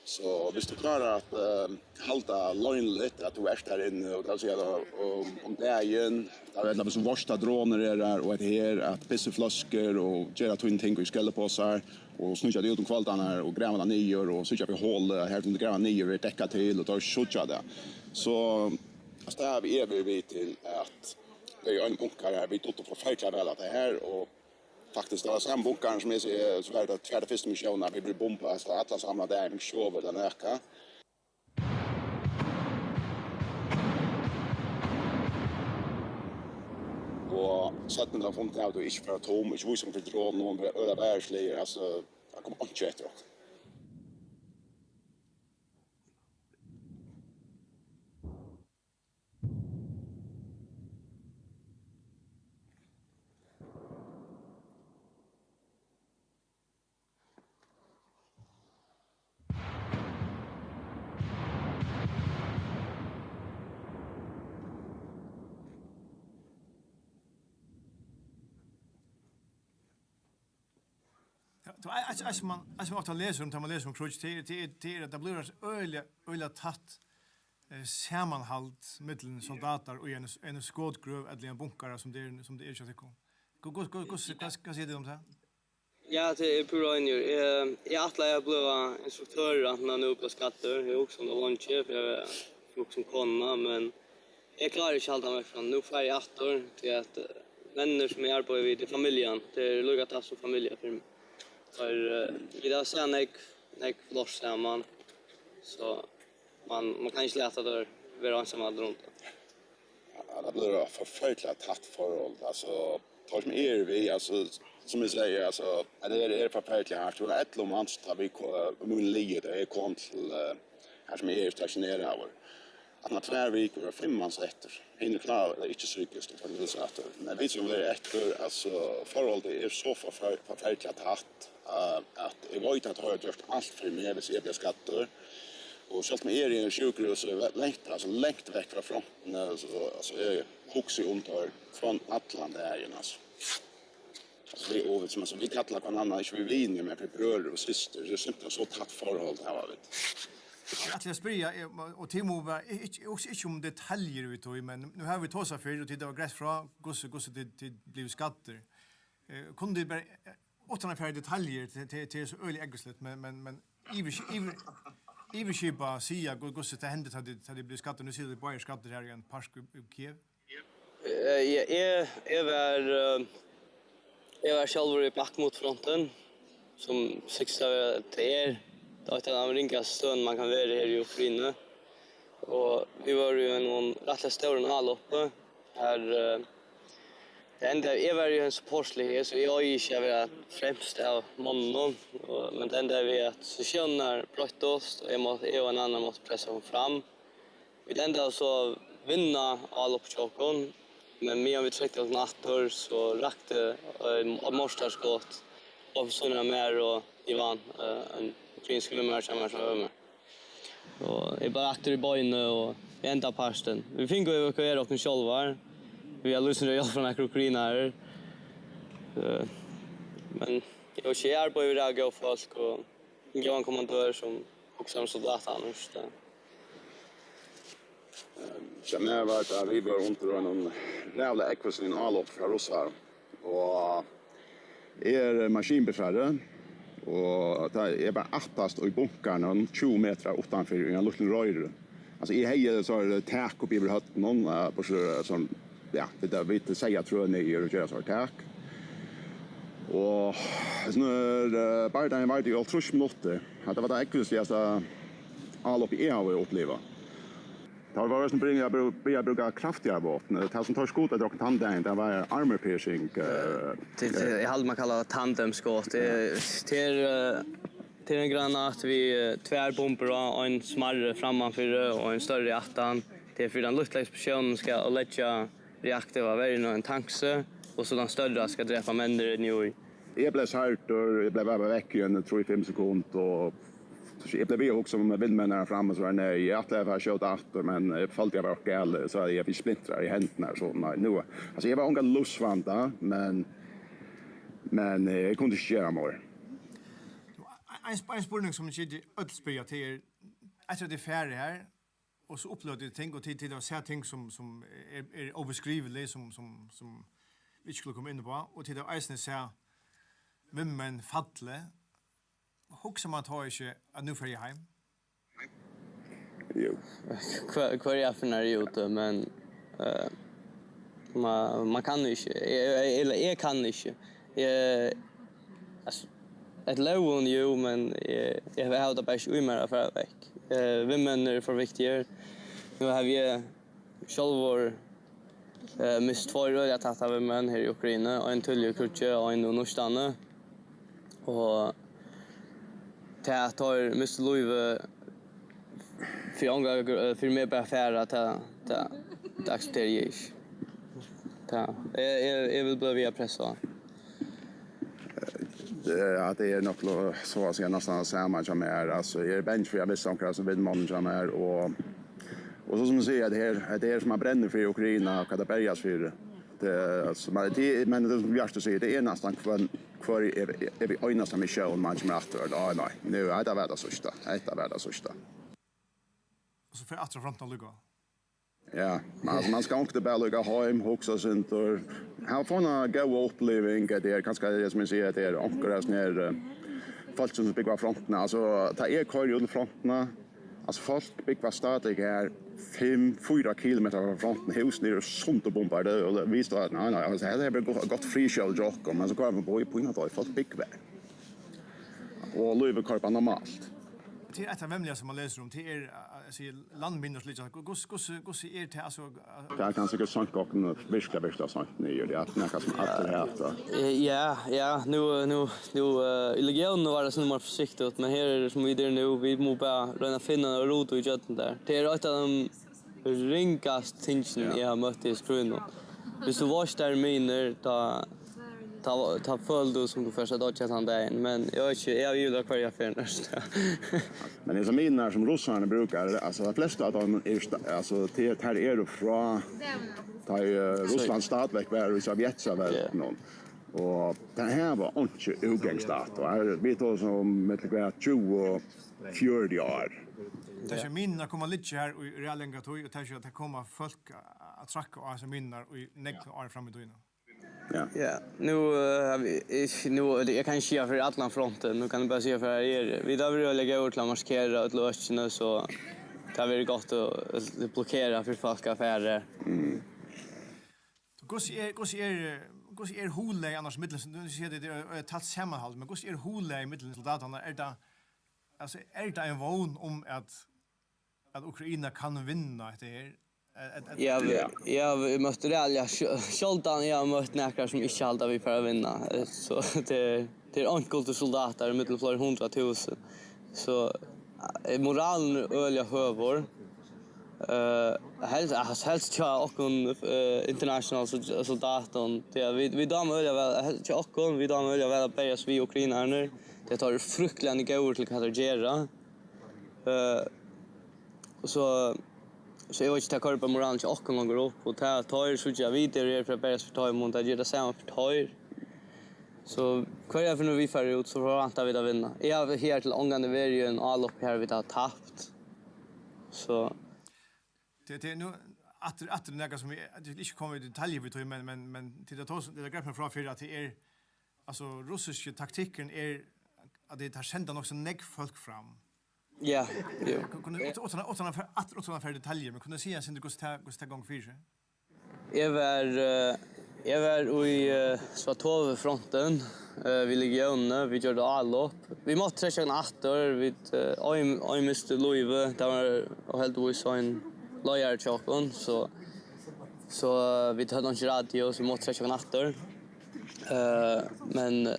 So viss tú klárar at, eh, halda loynligt at tú ert har inni, og tað vil siga, um, um dagin, tá ella viss tú veitst at dronur eru har, og hetta her, at pissifløskur og gera tíni ting í skrelliposar, og sníkja teg út um kvøldarnar og grava tað niður og síggja fyri holi, har tú kundi grava niður, verið dekkað til, og teir síggja tað. So, altso, tað havi eg verið við til at vera í einum bunkara har vit dugdu forferdiliga væl at tað her, og faktiskt, tað var sami bunkarin sum eg, so var tað tvær fyrstu missiónirnar, vit blivu bombað, altso, allan samlan dagin, vit sóu ella nakað. Og seinni tá funnu vit av, at tú ikki fara tom, ikki vísa fyri dronum, vera øgiliga varisligur, altso, tað kom einki eftir okkum. Ja, tú, ei-, ei-, eisini man, eisini man ofta lesur um, tá man lesur um kríggj, tað er, tað er, tað er, at tað blívur eitt øgiliga, øgiliga tætt, eh, samanhald millum soldatar í ein, ein skotgrøv ella í ein bunkara, sum tað er, sum tað er hjá tykkum. Hva, hva, hva, hva, hvat, hvat sigur tú um tað? Ja, tað eri eg púra einigur. Eg, eg ætlaði at blíva instruktørur, aftaná nú blíva skaddur. Eg hugsaði um tað leingi, fyri eg hugsaði um konuna, men eg klári ikki at halda meg frá. Nú fari eg aftur, tí at, eh, menninir sum eg arbeiði við, tað er familjan. Tað er líka tætt sum familja fyri meg. Teir, eh, vit hava sæð nógv, Nógv lort saman, so man, man kann ikki lata tað vera einsamallur rundan. Ja, tað blívur eitt forferdiliga tætt forhold. Altso, teir sum eg eri við, altso, sum eg sigi, altso, at tað er, er forferdiliga hart. Tað var ellivu mans, tá vit ko-, míni lið, tá eg kom til, eh, har sum eg eri stationeraður. At man tvær vikur og fimm mans eftir. Hinir klára tað ikki psykiskt, og tað er so aftur. Men vit sum eru eftir, altso, forholdið er so forfer-, forferdiliga tætt, eh, at eg veit at teir hava gjørt alt fyri meg, hvis eg bleiv skaddur. Og sjálvt um eg eri í sjúkrahúsi, ve-, langt, altso, langt vekk frá frontini, altso, altso, eg hugsi um teir frá allan dagin, altso. Altso, vit, og vit, sum, altso, vit kalla hvønn annan, ikki við vinir, men við brøður og systur. Tað er simpelthen so tætt forhold, hava vit. Eg ætli at spyrja, eh, og tit mugu vera, ikki, ikki, ikki um detaljur við tí, men nú hava vit tosað fyrr, og tit hava greitt frá, hvussu, hvussu tit, tit blivu skaddir. Eh, kunnu tit bara, eh, uttan at fara í detaljur, tað, tað, tað er so øgiliga ógvusligt, men, men, men yvir-, yvir-, yvirskipað siga, hvu-, hvussu tað hendi, tá tit, tá tit blivu skaddir. Nú sita tit báðir skaddir her í ein park í, í Kiev. Eh, ja, eg, eg var, eh, eg var sjálvur í Bakhmut-frontin, sum sigst at vera, tað er, tað er eitt av teimum ringastu støðunum, man kann vera her í Ukraina. Og vit vóru í einum rættiliga stórum áloppi, har, eh, tað endaði, eg var í ein supportliði, so eg eigi ikki at vera fremst av monnunum, og, men tað endaði við, at situatiónirnar broyttust, og eg má-, eg og ein annar máttu pressa okkum fram. Vit endaðu so at vinna álopið hjá okkum, men meðan vit trektu okkum aftur, so rakti, eh, eitt mortarskot upp við síðuna av mær og Ivan, eh, ein ukrainskur viðmælir hjá mær, sum var við mær. Og eg bara aftur í beinið og eg enda partin. Vit fingu evakuerað okkum sjálvar. Vit hava lýsingarhjálp frá nakrar ukrainarar. Eh, men eg veit ikki, eg arbeiði við góð fólk og ein góðan kommandør sum hugsar um soldatarnar, so tað. Hjá mær var tað, vit vóru undir einum ræðuliga ógvusligum áloppi frá russum. Og eg eri maskinbúgvari, og tá eg var aftast í bunkaranum, tjúgu metrar uttanfyri, í einum lítlum røri. Altso, eg hevði so tak uppi yvir høvdinum, eh, burtur, eh, sånn, ja, vit, vit seyða trø niður og gera so tak. Og hesin, eh, bardagin vardi í hálvtrýss minuttir. Hatta var tað ógvusligasta álopið, eg havi upplivað. Tá var eisini byrjað at brú-, byrja at brúka kraftiga vápn. Tað sum teir skutu eftir okkum tann dagin, tað var armor piercing, eh, Til, til, eg haldi, man kallar tað tandemskot. Tað er, tað er, eh, tað er ein granat við, eh, tvær bumbur á, ein smærri frammanfyri og ein størri aftan. Tað er fyri tann lítla eksplosiónin skal leggja reaktiva verjuna í ein tanksi, og so tann størra skal drepa menn inni í. Eg bleiv særdur, eg bleiv bara vekk í ein trý, fimm sekund, og so eg bleiv við at hugsa um vinmenn frammi, so var nei, eg ætlaði at fara at skjóta aftur, men eg føldi eg var galið, so eg fekk splintrar í hendurnar, so nei, nú, altso, eg var ongan lívsvanda, men, men, eh, eg kundi ikki gera meir. Ein, ein spurning sum tit øll spyrja, tað er, eftir at tit fara her, og so uppliva tit ting, og tit, tit hava sæð ting sum, sum er, er óbeskrivilig, sum, sum, sum vit ikki skulu koma inn á, og tit hava eisini sæð vinmenn falla. Hugsar man tá ikki, at nú fari eg heim? Jú. Hver, hvørja ferð eg eri úti, men, eh, man, man kann ikki. Eg, eg, eg kann ikki. Eg, altso, eftir lógum, jú, men eg, eg havi tað bara ikki í mær at fara vekk. Eh, vinmenn eru for viktigir. Nú havi eg sjálvur, eh, mist tveir øgiliga tættar vinmenn her í Ukraina, ein tíðliga í kríggi og ein nú nýstani. Og tað, at teir mistu lívið fyri onga gr-, fyri meg bara at fara, tað, tað, tað aksepteri eg ikki. Tað, eg, eg, eg vil blíva við at pressa á. Ja, tað er nokk lo-, so at siga næstan tað sama hjá mær. Altso, eg eri bangin fyri at missa onkran sum vinmannin hjá mær, og, og so sum eg sigi, at her, at tað er sum man brennur fyri Ukraina, og hvat tað berjast fyri. Tað, altso, men tað, men tað sum Bjartur sigur, tað er næstan hvønn, hvør er, er, er við einasta missión, man kemur aftur, og, nei, nei, nú, hetta var tað síðsta, hetta var tað síðsta. Og so fer aftur á frontin allíkavæl. Ja, men altso, man skal onkuntíð bara líka heim, hugsa eitt sindur. Hava fingið eina góða uppliving, tað er kanska tað sum eg sigi, at tað er onkur av hesum her, eh, fólk sum búgva á frontini. Altso, tá eg koyri út til frontina, altso, fólk búgva stadig her fimm, fýra kilometrar frá frontini, húsini eru sundurbombaði, og vit sita, nei, nei, altso, hetta er bara gott, gott frískjót hjá okkum, men so koyrir man upp á, pína tá, fólk búgva her. Og lívið koyra bara normalt. Tað er eitt av vemliga sum man lesur um, tað er, eh, eh, sigi, landminur, slik at hvussu, hvussu, hvussu er tað, altso, eh, tað kann sikkurt seinka okkum virka, virka seint niður, ja, nakað sum allir hata. Eh, ja, ja, nú, nú, nú, eh, í Legionen var tað sovorðið meira forsiktigt, men her er tað sum vit eru nú, vit mugu bara royna at finna eina rútu ígjøgnum har. Tað er eitt av teimum ringast tingini, ja, eg havi møtt í hesum krígnum. Viss tú veitst, tað eru minur, tá, tá, tá følir tú sum tú fert at doyggja tann dagin. Men eg veit ikki, eg havi yvirlagt hvørja ferð næstu. Men hesar minurnar sum russararnir brúka, altso, tey flestu av teimum eru sta-, altso, tey, tær eru frá, tá, eh, Russland stadigvekk var í Sovjetsaveldinum. Og tey hava einki útgangsdato. Her, vit tosa um, veit tú hvat, tjúgu, fjøruti ár. Tað er minurnar koma at liggja her í ræðuliga tíð, og tað er ikki at tað koma fólk at, at trakka á hesar minurnar í nógv ár fram í tíðina. Ja. Ja, nú, eh, havi eg, nú, eg kann ikki siga fyri allan frontin, nú kann eg bara siga fyri her. Vit hava verið øgiliga góðir til at markera øll økini, so tað hevur verið gott at, at blokkera fyri fólk at fara. Mm. Hvussu er, hvussu er, hvussu er huglagið annars millum, nú sigur tú, tað er, eh, tætt samanhald, men hvussu er huglagið millum soldatarnar? Er tað, altso, er tað ein vón um at, at Ukraina kann vinna hetta her? At, at, at Ja, vit, ja, vit møttu ræðuliga sj-, sjáldan eg havi møtt nakrar sum ikki halda, vit fara at vinna. Eh, so tað er, tað er einkultir soldatar millum fleiri hundrað túsund. So, eh, moralin er øgiliga høgur. Eh, helst, altso, helst hjá okkum, eh, international sol-, soldatum. Tí at vit, vit dáma øgiliga væl, helst hjá okkum, vit dáma øgiliga væl at berjast við ukrainararnar. Tí at teir eru frykteligir góðir til hvat teir gera. Eh, og so, so eg veit ikki, tað koyrir bara moralin hjá okkum longur upp, og tað, teir síggja, at vit eru her fyri at berjast fyri teimum, tað ger tað sama fyri teir. So hvørja ferð vit fara út, so forvænta vit at vinna. Eg havi higartil ongantíð verið í einum áloppi har vit hava tapt. So Tað, tað er nú aftur, aftur nakað sum eg, eg vil ikki koma í detaljur við tí, men, men, men til at tosa, tað er greitt frá fyri at tað er, altso, russiski taktikkurin er at tey, teir senda nokk so nógv fólk fram. Ja, jú. Ku-, kunnu, uttan, uttan at fara, aftur uttan at fara í detaljur, men kunnu siga eitt sindur hvussu tað, hvussu tað gongur fyri seg? Eg var, eh, eg var í, eh, Svatove-frontin, eh, við Legionen, vit gjørdu álop. Vit máttu trekkja okkum aftur, vit, eh, ein, ein misti lívið, tað var, og heldigvís ein leiðari hjá okkum, so, so, eh, vit høvdu einki radio, so vit máttu trekkja okkum aftur. Eh, men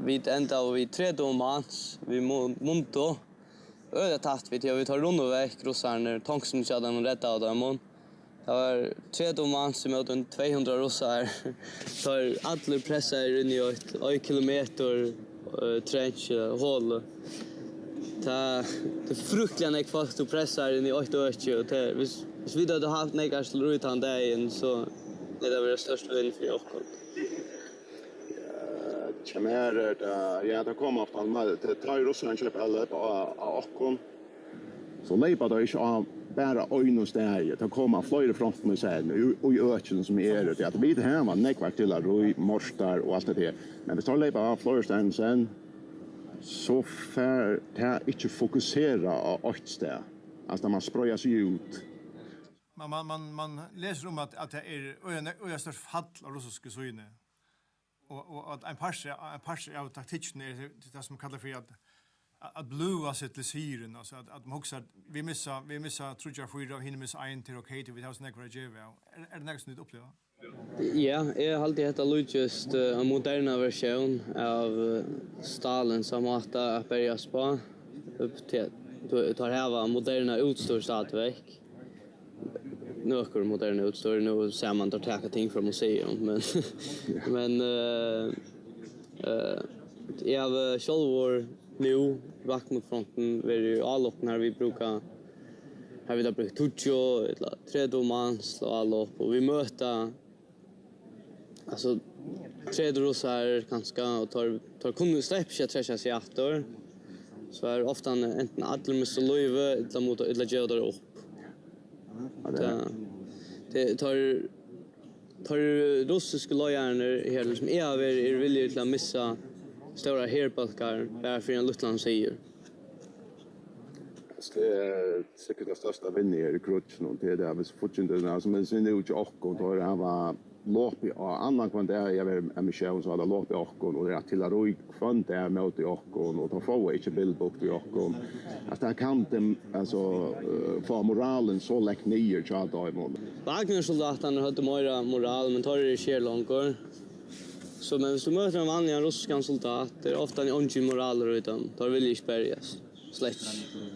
vit endaðu við tretivu mans, við mu-, mundu. Øgiliga tætt við, tí at vit, teir runnu vekk, russararnir, tankusini hjá teimum reddaðu teimum. Tað var tretivu mans ímóti tvey hundrað russar. Teir allir pressaðir inn í eitt, eitt kilometur, eh, trench, eh, holu. Tað, tað er frykteligt nógv fólk, tú pressar inn í eitt øki, og tað, viss, viss vit høvdu havt nógv artillerí tann dagin, so hevði tað verið stórt vinn fyri okkum. Ja, hjá mær er tað, ja, tað kom ofta, tað, tað er russararnir keypa álop á, á okkum. So leypa teir ikki á bara einum staði. Teir koma á fleiri frontum í senn, í, í økinum sum eru. Tí at vit hava nógv artilleri, mortar og alt tað her. Men viss teir leypa á fleiri staðir í senn, so fer tað ikki fokusera á eitt stað. Altso, man spreiðir seg út. Man, man, man, man lesur um, at, at tað er øgiliga, øgiliga stórt fall á russisku síðuni. Og, og at ein partur, ein partur av taktikkini er tað, tað sum kallast fyri at, at, at bløða seg til sigurin, altso at, at man hugsar, vit missa, vit missa tríggjar, fýra, og hini missa ein, tað er ok, tí vit hava so nógv at geva av. Er, er tað nakað sum tit uppliva? Ja, eg haldi, hetta líkist, eh, ein moderna versjón av, eh, Stalins máta at berjast uppá. Upp til, teir hava moderna útstýr stadigvekk. Nøkur moderna útstýr, nú sær man teir taka ting frá museum, men, men, eh, eh, eg havi sjálvur nú, Bakhmut-frontin, verið í álopum har vit brúka, har vit hava brúkt tíggju ella tretivu mans til álop, og vit møta, altso, tretivu russar kanska, og teir, teir kunnu, sleppa ikki at trekkja seg aftur. So er ofta antin allir missa lívið, ella mugu, ella geva teir upp. Ja, tað er. Tað, tað, teir, teir russisku leiðararnir her, sum eg havi verið, eru viljugir til at missa stórar herbólkar bara fyri ein lítlan sigur. Tað er sikkurt tað størsta vinnið her í krígginum, tað er tað, viss fíggindini, altso, men sum nú hjá okkum, teir hava lopið á annan hvønn dag, eg verið á missión, so hava teir lopið okkum, og teir hava artilleri hvønn dag móti okkum, og teir fáa ikki bilbugt við okkum. Altso, tað kann tað, altso, eh, fáa moralin so langt niður hjá teimum. Wagner-soldatarnir høvdu meira moral, men teir eru ikki her longur. So, men viss tú møtir ein vanligan russiskan soldat, tað er ofta eingin moralur í teimum. Teir vilja ikki berjast. Slett ikki.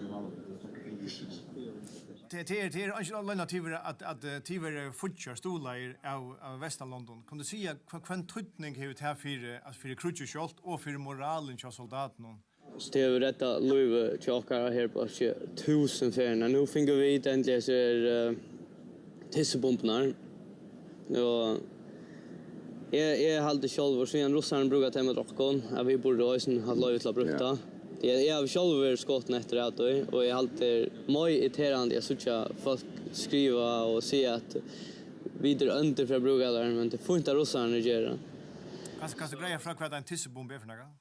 Tað, tað er, tað er ikki løgn at tit verða, at, at, eh, tit verða fíggjar, stuðlaðir av, av Vesturlondum. Kanst tú siga, hva, hvønn týdning hevur tað fyri, at fyri kríggið sjálvt og fyri moralin hjá soldátunum? So tað hevur reddað lívið hjá okkara herbólki túsund ferðir. Nú fingu vit endiliga hesar, eh, tyssubumburnar. Og eg, eg haldi sjálvur, síðan russararnir brúka tey móti okkum, at vit burdu eisini havt loyvi til at brúka tað. Eg, eg havi sjálvur verið skotin eftir av tí, og eg haldi, tað er mjög irriterandi at síggja fólk skriva og siga, at vit eru óndir fyri at brúka tær, men tað er fínt, at russararnir gera tað. Kanst, kanst tú greiða frá, hvat ein tyssubumba er fyri nakað?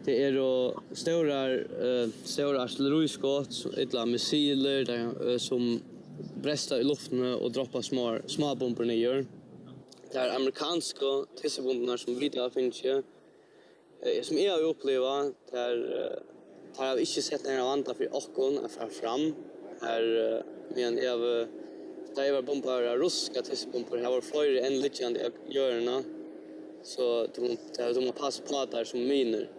Tað eru stórar, eh, stór artillerískot, ella missilur, tær, eh, sum bresta í luftini og droppa smá, smábumbur niður. Tær amerikansku tyssubumburnar, sum vit hava fingið, eh, sum eg havi upplivað, tær, eh, tær hava ikki sett nakran vanda fyri okkum at fara fram. Har, eh, meðan eg havi, tá eg var bombaður av russiskar tyssubumbur, har vóru fleiri enn liggjandi á jørðini, so tú, tú, tú mást passa upp á tær sum minur.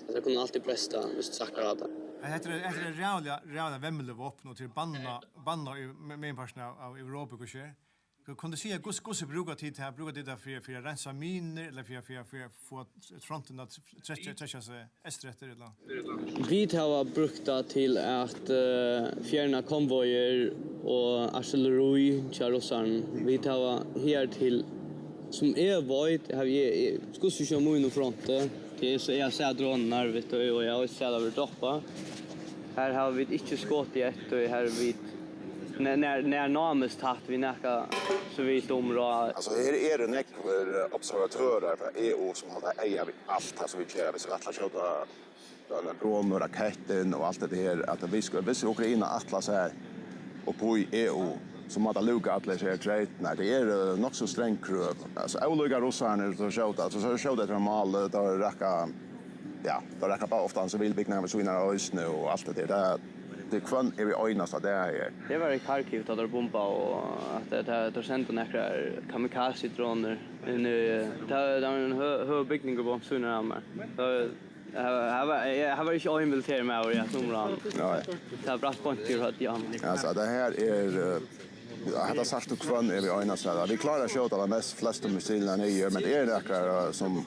Tær kunnu altíð bresta, viss tú traðkar á tær. Hetta er, hetta er ræðuliga, ræðuliga vemmilig vápn, og til banna, banna í me-, meginpartin av, av Europa, hvussu er? Kunnu tit siga, hvussu, hvussu brúka tit tað? Brúka tit tað fyri, fyri at reinsa minur, ella fyri, fyri, fyri at fáa frontin at trekkja, trekkja seg eystureftir, ella? Vit hava brúkt tað til at, eh, fjerna konvoir og artillerí hjá russarunum. Vit hava her til, sum eg veit, havi eg, eg, hvussu sjá mínum fronti, tí eg, eg havi sæð dronarnar, vit, og eg havi sæð tað verið droppað. Her hava vit ikki skotið eftir, her vit, nær, nær, nær nærmast tætt við nakað, so vit umrøða. Altso, her eru nógvir, eh, observatørar frá E U sum halda eyga við alt tað sum vit gera, viss vit ætla at skjóta dronur, rakettir og alt tað her, at viss, viss Ukraina ætlar sær upp í E U, so má tað lúka allar hesar treytirnar. Tað er, eh, nokk so strong krøv. Altso, ólíka russararnir, so skjóta, altso, so skjóta eftir mál, eh, tá rakka, ja, tá rakka bara ofta sivil bygningar við sínar eisini og alt tað der. Tað, tað hvønn er við einasta dag her. Eg var í Kharkiv, tá teir bombaðu, og at tað, tað, teir sendu nakrar kamikaze-dronur inn í, tað, tað var ein hø-, høgur bygningur beint við síðuna av mær. Tað, Her var, her var, eg, her var ikki ein militær maður í hasum umráðanum. Nei. Tað var breitt beint yvir høvdið á mær. Altso, tað her er, eh, ja, hetta sært tú hvønn evig einasta dag. Vit klára at skjóta tey mest, flestu missilirnar niður, men tað eru nakrar, eh, sum,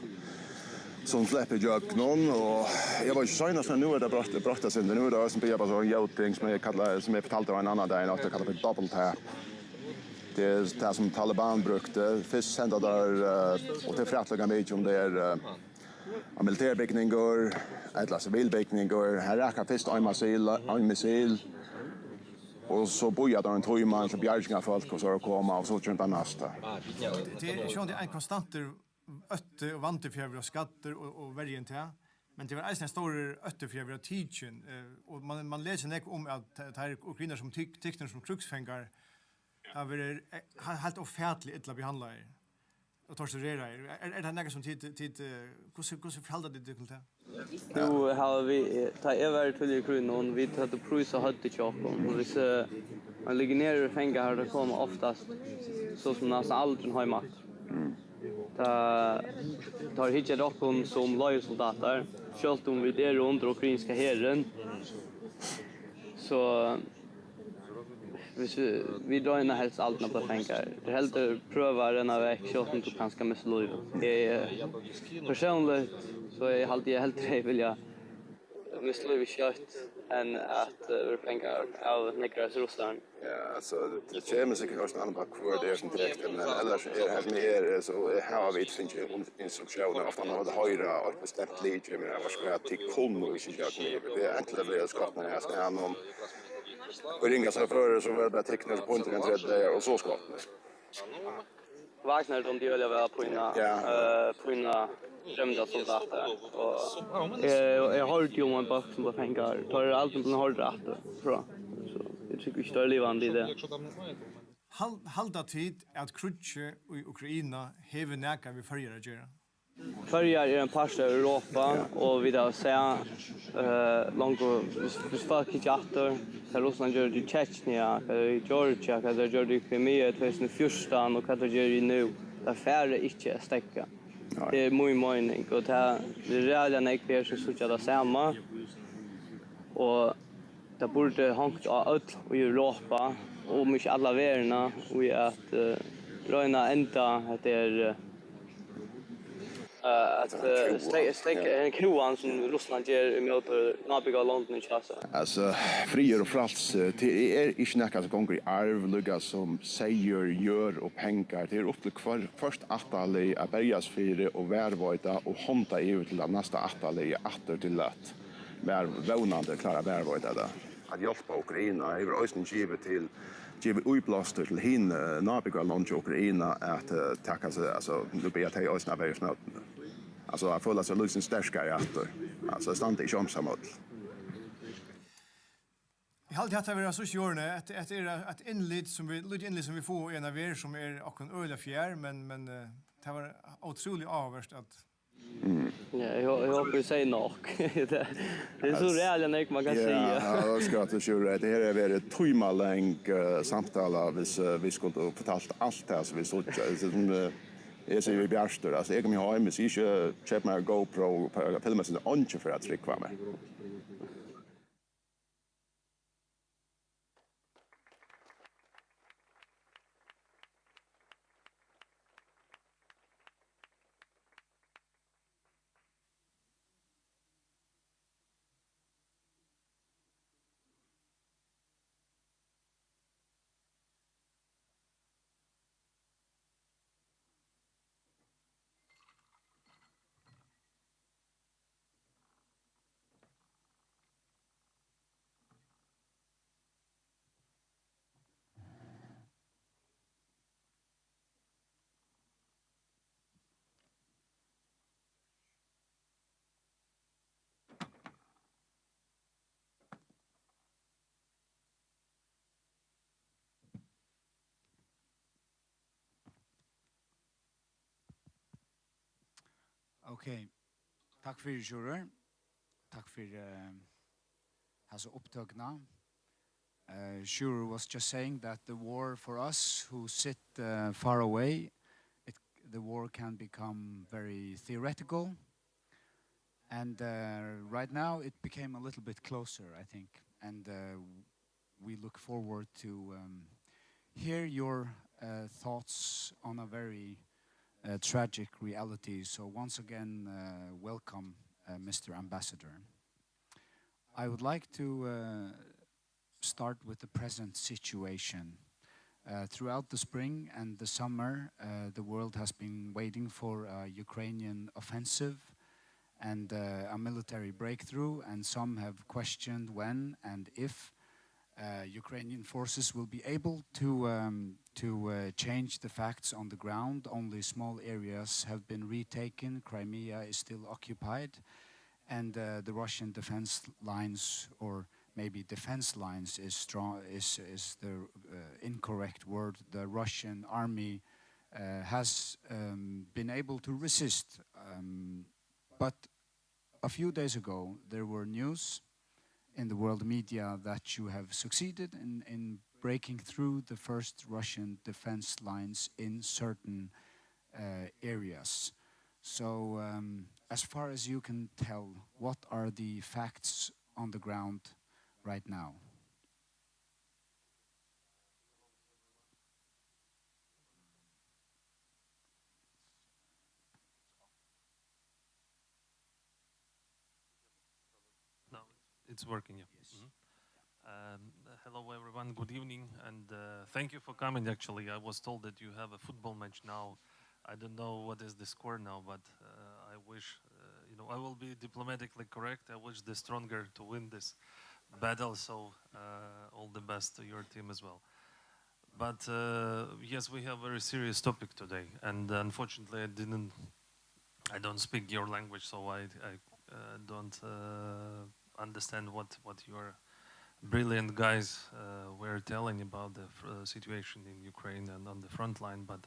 sum sleppa ígjøgnum, og eg var ikki seinast, men nú er tað broytt, broytt eitt sindur. Nú er tað eisini byrjað upp á sovorðin ljót ting, sum eg kalla, sum eg fortaldi ein annan dag, eg átti at kalla fyri double tap. Tað er tað, sum Taliban brúkti. Fyrst senda teir, eh, og tað er frægt líka mikið, um tað er, eh, á militær bygningur ella sivil bygningur. Her rakar fyrst ein missil, ein missil, og so bíða teir ein tíma til bjargingarfólk, og so er at koma, og so kemur tað næsta. Tað er sjálvandi ein konstantur ótti og vandi fyri at vera skaddur og, og verri enn tað. Men tað var eisini ein stórur ótti fyri at vera tikin, eh, og man, man lesur nógv um, at te-, teir Ukrainar, sum tik-, tiknir sum krígsfangar, hava verið, eh, he-, heilt ófatiga illa behandlaðir og tortureraðir. Er, er tað nakað sum tit, tit, eh, hvussu, hvussu forhalda tit tykkum til tað? Nú hava vit, eh, tá eg var í tíðligari krígnum, vit høvdu prís á høvdið hjá okkum. Og viss, eh, man liggur niðri í fanga, har tað koma oftast, so sum næstan aldrin heim aftur. Mm. Tá, teir hyggja at okkum sum leigusoldatar, sjálvt um vit eru undir ukrainska herin. So Hvis vi, vit royna helst aldrin at blíva fangaðir. Tú heldur prøva at renna vekk, sjálvt um tú kanska missir lívið. Eg, eh, persónligt, so eg haldi, eg heldur, eg vilja missa lívið skjótt enn at, eh, vera fangaður av nakrar russara. Ja, altso, tað kemur sikkurt eisini an á, hvør tað er sum tekur tað, men ellers er, her sum eg er, so eg havi vit fingið instruksjónir, ofta man vil hoyra eitt bestemt lið kemur, eg veit ikki hvat, tit kunnu ikki gjøgnumliva. Tað er enten at verða skotnir her, skal hann um, og ringast av føri, so verða bara tiknir upp undir ein tredje dagar, og so skotnir. Wagner, de gjør det ved å pine, ja, eh, pine fremmede soldater. Og jeg, jeg hørte jo om en bak som var fengt her. Tar aldri på en hold rett, tror jeg. Så jeg tror ikke det er livende i det. Hal-, halda tit, at kríggið í Ukraina hevur nakað við Føroyar at gera? Føroyar er ein partur av Europa, ja, og vit hava sæð, eh, longu, hvis, hvis fólk hyggja aftur, hvat Russland gjørdi í Tsjetsjnia, hvat tey gjørdu í Georgia, hvat tey gjørdu í Krimea í tvey túsund og fjúrtan og hvat tey gera nú, tað fer ikki at steðga. Nei. Tað er mín meining, og tað er ræðuliga nógv her sum síggja tað sama. Og tað burdi hongt á øll í Europa, um ikki alla verðina, í at, eh, royna at enda hetta her, eh, eh, at, eh, sle-, sleika henda kúgan sum Russland ger ímóti nábúgvalondunum hjá sær. Altso, friður og frælsi, tað er ikki nakað sum gongur í arv, líka sum seyður, jørð og pengar. Tað er upp til hvør-, hvørt ættarlið at berjast fyri og varðveita og honda yvir til tað næsta ættarlið aftur til at vær-, vónandi klára at varðveita tað. At hjálpa Ukraina hevur eisini givið til, givið íblástur til hin, eh, nábúgvalond hjá Ukraina at, eh, taka seg, altso, nú byrja tey eisini at verjast móti. Altso, at føla seg líka sterkari aftur. Altso, standa ikki einsamøll. Eg haldi, hatta verður síðstu orðini. Hetta, hetta er eitt innlit, sum vit, lítið innlit, sum vit fáa í eina verð, sum er okkum øgiliga fjær, men, men, eh, tað var ótrúliga áhugavert at Mm. Ja, eg hó-, eg hopi, eg sigi nokk. Tað, tað er so ræðuliga nógv man kann siga. Ja, ja, tað skal tú sjúra. Tað her hevur verið tímalong, eh, samtala, hvis, eh, vit skuldu fortalt alt tað sum vit síggja. Tað er sum, eh, eg sigi við Bjartur, altso, eg komi heim, hvis eg ikki keypi mær GoPro, filma, so er eingin fyri at trúgva mær. Okay. Takk fyri, Sjúrður. Takk fyri, eh, hasa upptøkuna. Uh, Sjúrður was just saying that the war for us who sit, uh, far away, it, the war can become very theoretical. And, uh, right now it became a little bit closer, I think. And, uh, we look forward to, um, hear your, uh, thoughts on a very, uh, tragic reality. So once again, uh, welcome, uh, Mister Ambassador. I would like to, uh, start with the present situation. Uh, throughout the spring and the summer, uh, the world has been waiting for a Ukrainian offensive and, uh, a military breakthrough, and some have questioned when and if, uh, Ukrainian forces will be able to, um, to, uh, change the facts on the ground. Only small areas have been retaken. Crimea is still occupied, and, uh, the Russian defense lines, or maybe defense lines is strong, is, is the, uh, incorrect word. The Russian army, uh, has, um, been able to resist, um, but a few days ago, there were news in the world media that you have succeeded in, in breaking through the first Russian defense lines in certain, uh, areas. So, um, as far as you can tell, what are the facts on the ground right now? No, it's working, yeah. Yes. Mhm. Um, hello, everyone. Good evening, and, uh, thank you for coming, actually. I was told that you have a football match now. I don't know what is the score now, but, uh, I wish, uh, you know, I will be diplomatically correct. I wish the stronger to win this battle, so, uh, all the best to your team as well. But, uh, yes, we have a very serious topic today, and unfortunately, I didn't, I don't speak your language, so I, I, uh, don't, uh, understand what, what you are brilliant guys uh, were telling about the uh, situation in Ukraine and on the front line, but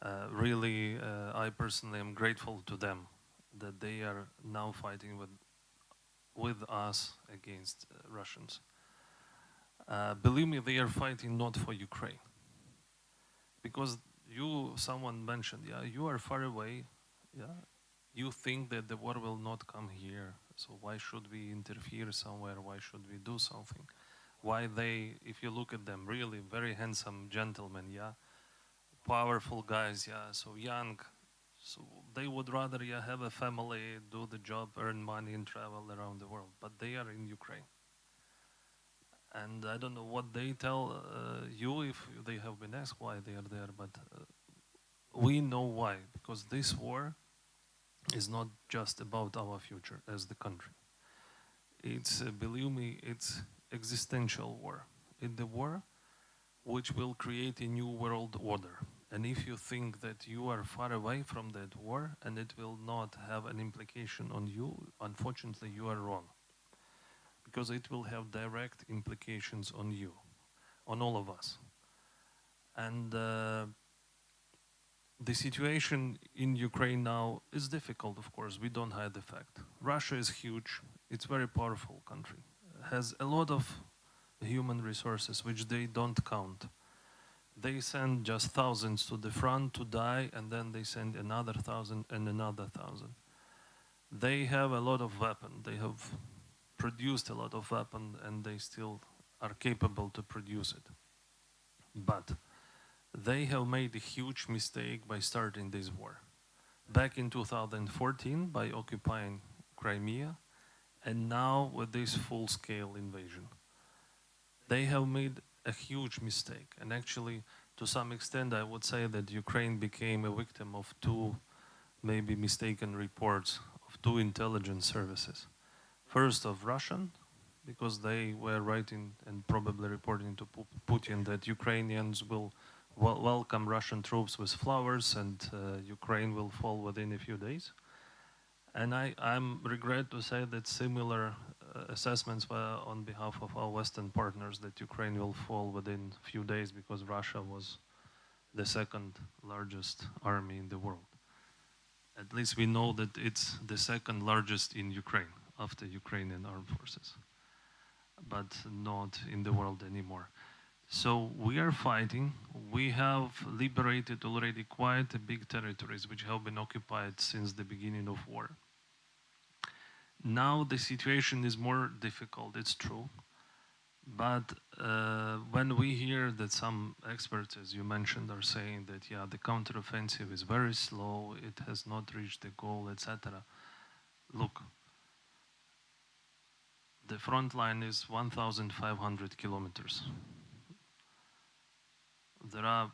uh, really, uh, I personally am grateful to them that they are now fighting with, with us against uh, Russians. Uh, believe me, they are fighting not for Ukraine. Because you, someone mentioned, yeah, you are far away, yeah, you think that the war will not come here, so why should we interfere somewhere? Why should we do something? Why they, if you look at them, really very handsome gentlemen, yeah, powerful guys, yeah, so young, so they would rather, yeah, have a family, do the job, earn money, and travel around the world. But they are in Ukraine. And I don't know what they tell uh, you if they have been asked why they are there, but uh, we know why, because this war is not just about our future as the country. It's, uh, believe me, it's existential war. It's the war which will create a new world order. And if you think that you are far away from that war and it will not have an implication on you, unfortunately, you are wrong. Because it will have direct implications on you, on all of us. And uh, the situation in Ukraine now is difficult, of course. We don't hide the fact. Russia is huge. It's a very powerful country. Has a lot of human resources which they don't count. They send just thousands to the front to die, and then they send another thousand and another thousand. They have a lot of weapon. They have produced a lot of weapon, and they still are capable to produce it. But they have made a huge mistake by starting this war. Back in two thousand fourteen, by occupying Crimea, and now with this full-scale invasion. They have made a huge mistake. And actually, to some extent, I would say that Ukraine became a victim of two maybe mistaken reports of two intelligence services. First, of Russian, because they were writing and probably reporting to Pu- Putin that Ukrainians will wel- welcome Russian troops with flowers and uh, Ukraine will fall within a few days. And I, I'm regret to say that similar uh, assessments were on behalf of our Western partners, that Ukraine will fall within a few days because Russia was the second largest army in the world. At least we know that it's the second largest in Ukraine after Ukrainian armed forces, but not in the world anymore. So we are fighting. We have liberated already quite a big territories which have been occupied since the beginning of war. Now the situation is more difficult, it's true. But uh, when we hear that some experts, as you mentioned, are saying that, yeah, the counteroffensive is very slow, it has not reached the goal, et cetera. Look, the front line is one thousand five hundred kilometers. There are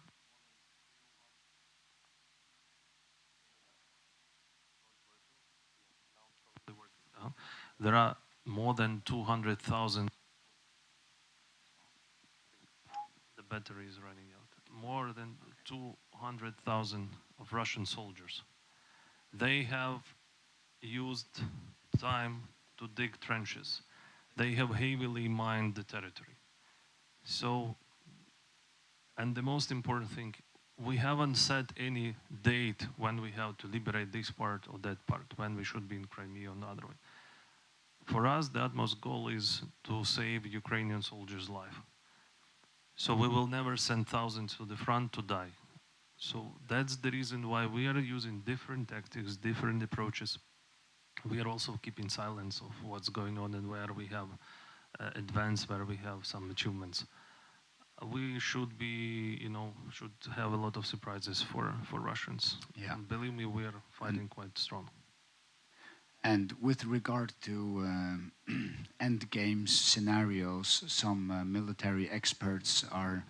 there are more than two hundred thousand. The battery is running out. More than two hundred thousand of Russian soldiers. They have used time to dig trenches. They have heavily mined the territory. So, and the most important thing, we haven't set any date when we have to liberate this part or that part, when we should be in Crimea or another way. For us, the utmost goal is to save Ukrainian soldiers' life. So we will never send thousands to the front to die. So that's the reason why we are using different tactics, different approaches. We are also keeping silence of what's going on and where we have uh, advanced, where we have some achievements. We should be, you know, should have a lot of surprises for, for Russians. Yeah. And believe me, we are fighting quite strong. And with regard to um, end game scenarios, some uh, military experts are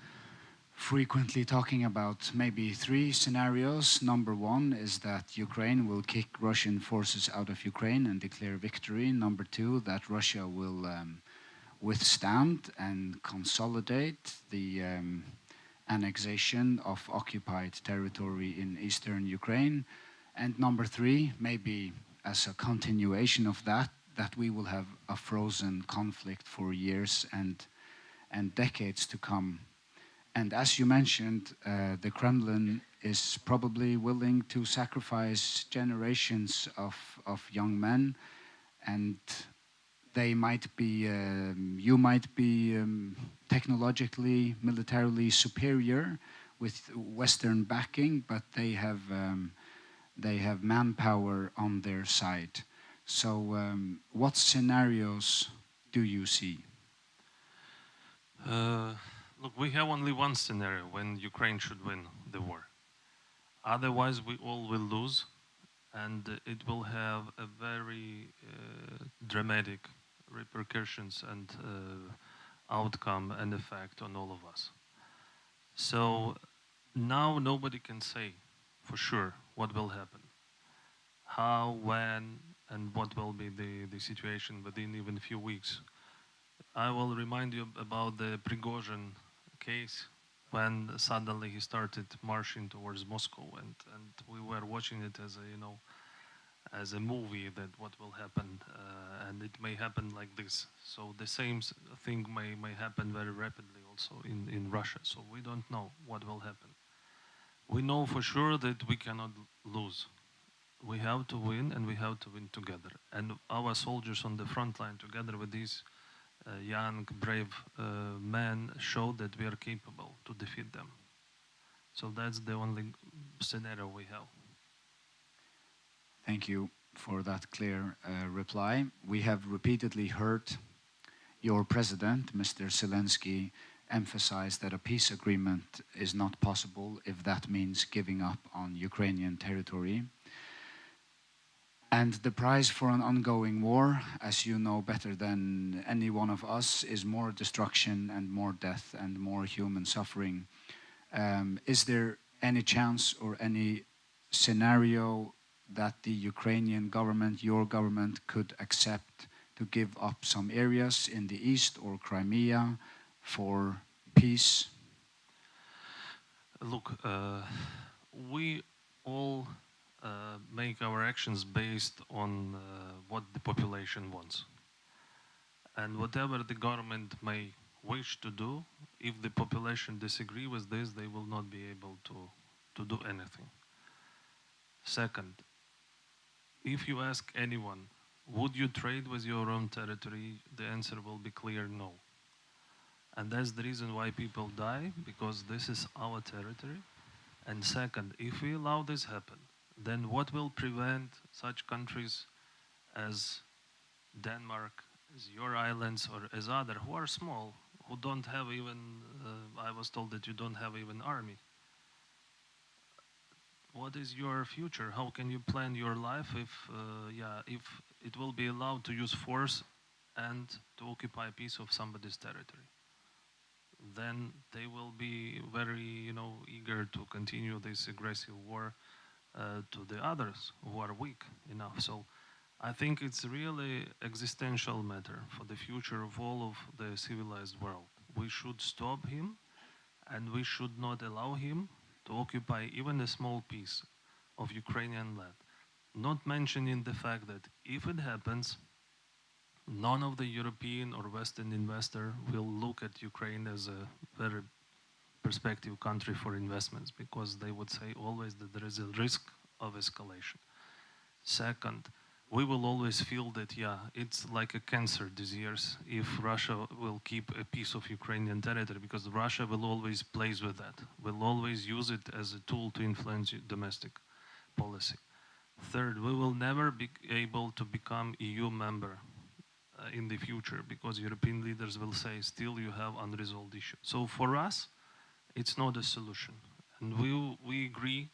frequently talking about maybe three scenarios. Number one is that Ukraine will kick Russian forces out of Ukraine and declare victory. Number two, that Russia will um, withstand and consolidate the um, annexation of occupied territory in eastern Ukraine. And number three, maybe as a continuation of that, that we will have a frozen conflict for years and, and decades to come. And as you mentioned, uh, the Kremlin is probably willing to sacrifice generations of, of young men, and they might be, um, you might be, um, technologically, militarily superior with Western backing, but they have, um, they have manpower on their side. So, um, what scenarios do you see? Uh, look, we have only one scenario when Ukraine should win the war. Otherwise, we all will lose, and uh, it will have a very uh, dramatic repercussions and uh, outcome and effect on all of us. So now nobody can say for sure what will happen, how, when, and what will be the, the situation within even a few weeks. I will remind you about the Prigozhin case, when suddenly he started marching towards Moscow, and, and we were watching it as a, you know, as a movie, that what will happen, uh, and it may happen like this. So the same s- thing may, may happen very rapidly also in, in Russia. So we don't know what will happen. We know for sure that we cannot lose. We have to win, and we have to win together. And our soldiers on the front line, together with these uh, young, brave uh, men, show that we are capable to defeat them. So that's the only scenario we have. Thank you for that clear uh, reply. We have repeatedly heard your president, Mister Zelensky, emphasize that a peace agreement is not possible if that means giving up on Ukrainian territory. And the price for an ongoing war, as you know better than any one of us, is more destruction and more death and more human suffering. Um, is there any chance or any scenario that the Ukrainian government, your government, could accept to give up some areas in the east or Crimea for peace? Look, uh, we all uh, make our actions based on uh, what the population wants. And whatever the government may wish to do, if the population disagree with this, they will not be able to, to do anything. Second, if you ask anyone, would you trade with your own territory? The answer will be clear no. And that's the reason why people die, because this is our territory. And second, if we allow this happen, then what will prevent such countries as Denmark, as your islands, or as other who are small, who don't have even, uh, I was told that you don't have even army. What is your future? How can you plan your life if, uh, yeah, if it will be allowed to use force and to occupy a piece of somebody's territory? Then they will be very, you know, eager to continue this aggressive war uh, to the others who are weak enough. So I think it's really existential matter for the future of all of the civilized world. We should stop him, and we should not allow him to occupy even a small piece of Ukrainian land. Not mentioning the fact that if it happens, none of the European or Western investor will look at Ukraine as a very prospective country for investments, because they would say always that there is a risk of escalation. Second, we will always feel that, yeah, it's like a cancer these years if Russia will keep a piece of Ukrainian territory, because Russia will always plays with that, will always use it as a tool to influence domestic policy. Third, we will never be able to become E U member uh, in the future, because European leaders will say, still you have unresolved issues. So for us, it's not a solution. And we, we agree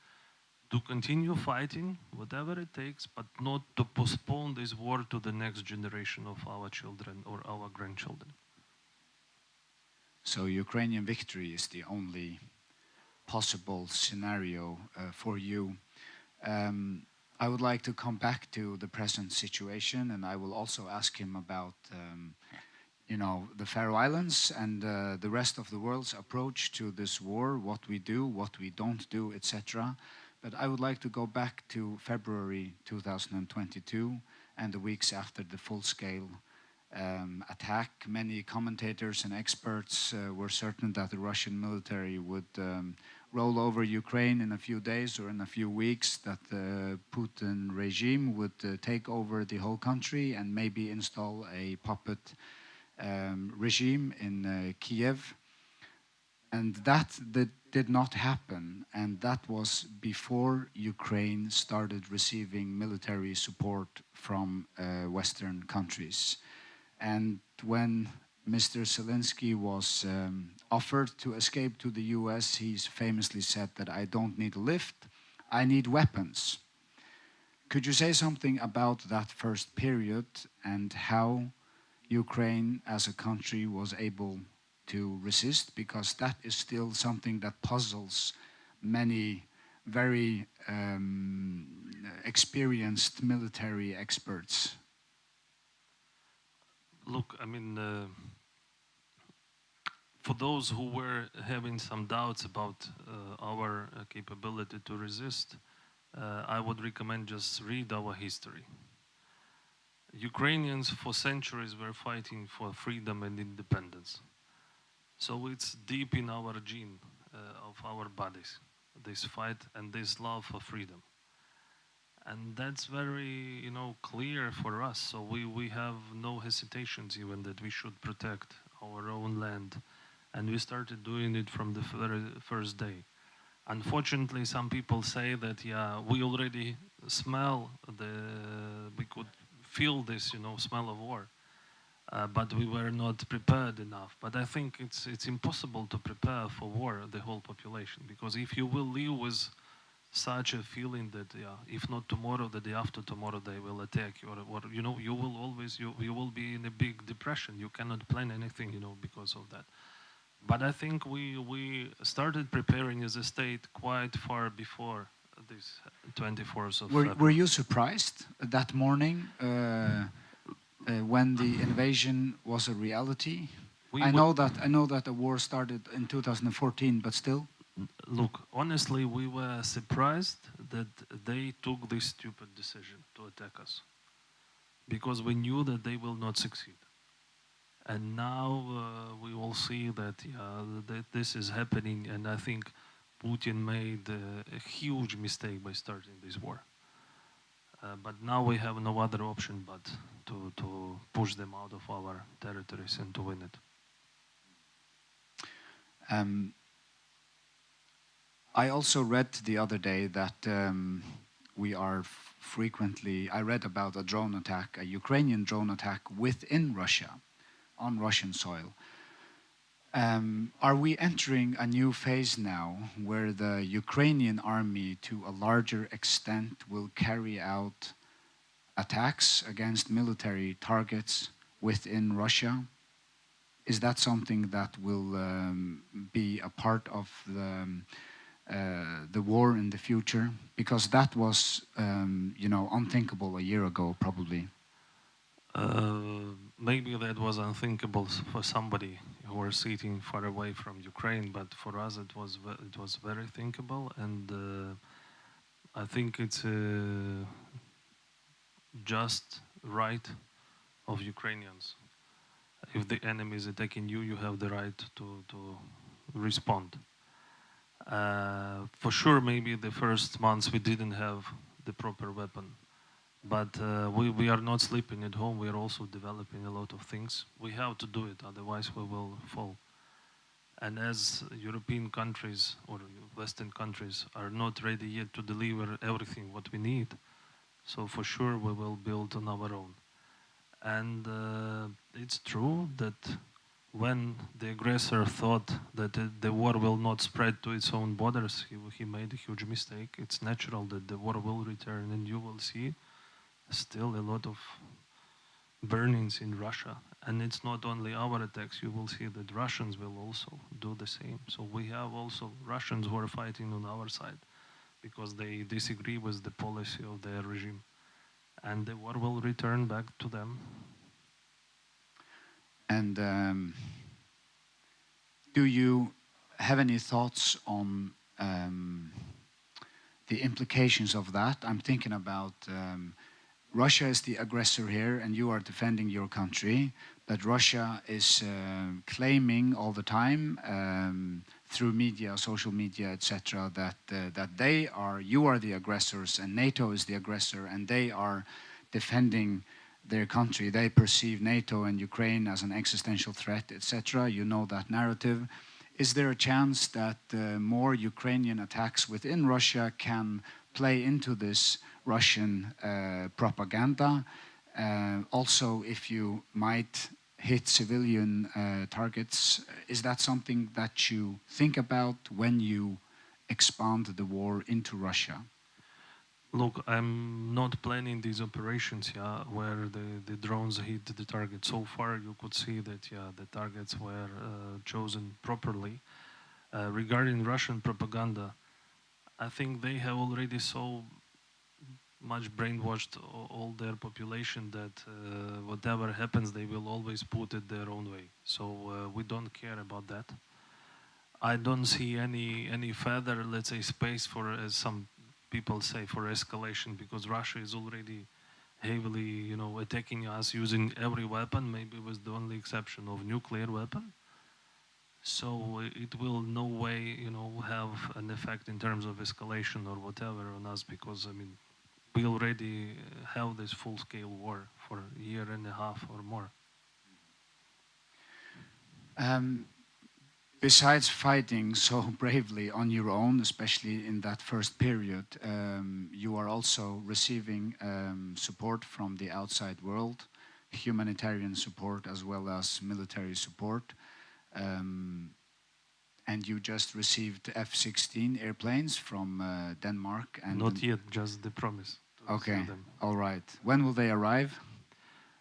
to continue fighting, whatever it takes, but not to postpone this war to the next generation of our children or our grandchildren. So Ukrainian victory is the only possible scenario uh, for you. Um, I would like to come back to the present situation, and I will also ask him about, um, you know, the Faroe Islands and uh, the rest of the world's approach to this war, what we do, what we don't do, et cetera. But I would like to go back to February two thousand twenty-two and the weeks after the full-scale um, attack. Many commentators and experts uh, were certain that the Russian military would um, roll over Ukraine in a few days or in a few weeks, that the Putin regime would uh, take over the whole country and maybe install a puppet um, regime in uh, Kiev. And that did, did not happen, and that was before Ukraine started receiving military support from uh, Western countries. And when Mister Zelensky was um, offered to escape to the U S, he famously said that, "I don't need a lift, I need weapons." Could you say something about that first period and how Ukraine as a country was able to resist? Because that is still something that puzzles many very um, experienced military experts. Look, I mean, uh, for those who were having some doubts about uh, our uh, capability to resist, uh, I would recommend just read our history. Ukrainians for centuries were fighting for freedom and independence. So it's deep in our gene uh, of our bodies, this fight and this love for freedom. And that's very, you know, clear for us. So we, we have no hesitations even that we should protect our own land. And we started doing it from the very first day. Unfortunately, some people say that, yeah, we already smell the, we could feel this, you know, smell of war. Uh, but we were not prepared enough. But I think it's it's impossible to prepare for war the whole population, because if you will live with such a feeling that, yeah, if not tomorrow, the day after tomorrow they will attack you, or, or you know, you will always you you will be in a big depression. You cannot plan anything, you know, because of that. But I think we we started preparing as a state quite far before this twenty-fourth of Were, February. Were you surprised that morning uh, uh, when the invasion was a reality? We I were- know that I know that the war started in two thousand fourteen, but still. Look, honestly, we were surprised that they took this stupid decision to attack us, because we knew that they will not succeed. And now uh, we all see that, yeah, that this is happening, and I think Putin made uh, a huge mistake by starting this war. Uh, but now we have no other option but to, to push them out of our territories and to win it. Um, I also read the other day that um, we are f- frequently. I read about a drone attack, a Ukrainian drone attack within Russia, on Russian soil. Um, are we entering a new phase now where the Ukrainian army, to a larger extent, will carry out attacks against military targets within Russia? Is that something that will um, be a part of the, um, uh, the war in the future? Because that was, um, you know, unthinkable a year ago, probably. Uh, maybe that was unthinkable s- for somebody who was sitting far away from Ukraine, but for us it was ve- it was very thinkable, and uh, I think it's a just right of Ukrainians. If the enemy is attacking you, you have the right to to respond. Uh, for sure, maybe the first months we didn't have the proper weapon, but uh, we we are not sleeping at home. We are also developing a lot of things. We have to do it, otherwise we will fall. And as European countries or Western countries are not ready yet to deliver everything what we need, so for sure we will build on our own. And uh, it's true that when the aggressor thought that the, the war will not spread to its own borders, he, he made a huge mistake. It's natural that the war will return, and you will see still a lot of burnings in Russia. And it's not only our attacks, you will see that Russians will also do the same. So we have also Russians who are fighting on our side because they disagree with the policy of their regime. And the war will return back to them. And um, do you have any thoughts on um, the implications of that? I'm thinking about um, Russia is the aggressor here, and you are defending your country, but Russia is uh, claiming all the time um, through media, social media, et cetera, that uh, that they are, you are the aggressors, and NATO is the aggressor, and they are defending their country. They perceive NATO and Ukraine as an existential threat, et cetera. You know that narrative. Is there a chance that uh, more Ukrainian attacks within Russia can play into this Russian uh, propaganda? Uh, also, if you might hit civilian uh, targets, is that something that you think about when you expand the war into Russia? Look, I'm not planning these operations, yeah, where the, the drones hit the target. So far, you could see that, yeah, the targets were uh, chosen properly. Uh, regarding Russian propaganda, I think they have already so much brainwashed all their population that uh, whatever happens, they will always put it their own way. So uh, we don't care about that. I don't see any any further, let's say, space for, as some people say, for escalation, because Russia is already heavily, you know, attacking us using every weapon, maybe with the only exception of nuclear weapon. So it will no way, you know, have an effect in terms of escalation or whatever on us, because, I mean, we already have this full-scale war for a year and a half or more. Um, besides fighting so bravely on your own, especially in that first period, um, you are also receiving um, support from the outside world, humanitarian support as well as military support. Um, and you just received F sixteen airplanes from uh, Denmark. And Not yet, just the promise. To Okay, receive them. All right. When will they arrive?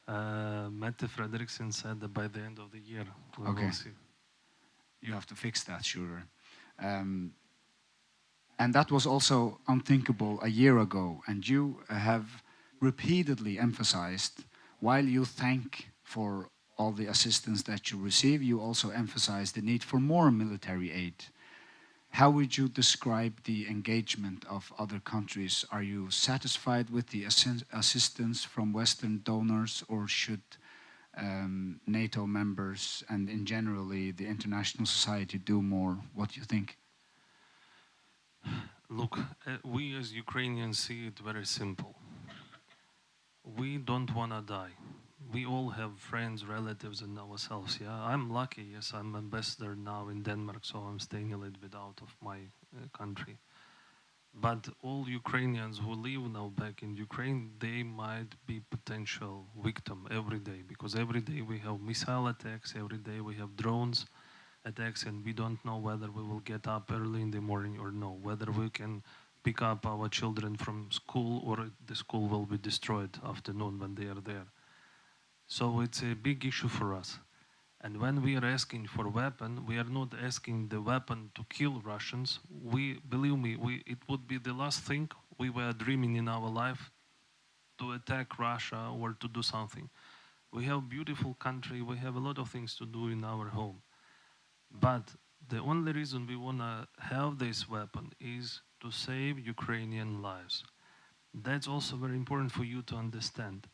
Uh, Mette Frederiksen said that by the end of the year we Okay. will see. You have to fix that, sure. Um, and that was also unthinkable a year ago. And you have repeatedly emphasized, while you thank for all the assistance that you receive, you also emphasize the need for more military aid. How would you describe the engagement of other countries? Are you satisfied with the assin- assistance from Western donors, or should um, NATO members and in generally the international society do more? What do you think? Look, uh, we as Ukrainians see it very simple. We don't want to die. We all have friends, relatives, and ourselves. Yeah, I'm lucky. Yes, I'm ambassador now in Denmark, so I'm staying a little bit out of my uh, country. But all Ukrainians who live now back in Ukraine, they might be potential victim every day, because every day we have missile attacks, every day we have drones attacks, and we don't know whether we will get up early in the morning or no, whether we can pick up our children from school or the school will be destroyed afternoon when they are there. So it's a big issue for us. And when we are asking for weapon, we are not asking the weapon to kill Russians. We, believe me, we, it would be the last thing we were dreaming in our life, to attack Russia or to do something. We have beautiful country, we have a lot of things to do in our home. But the only reason we want to have this weapon is to save Ukrainian lives. That's also very important for you to understand.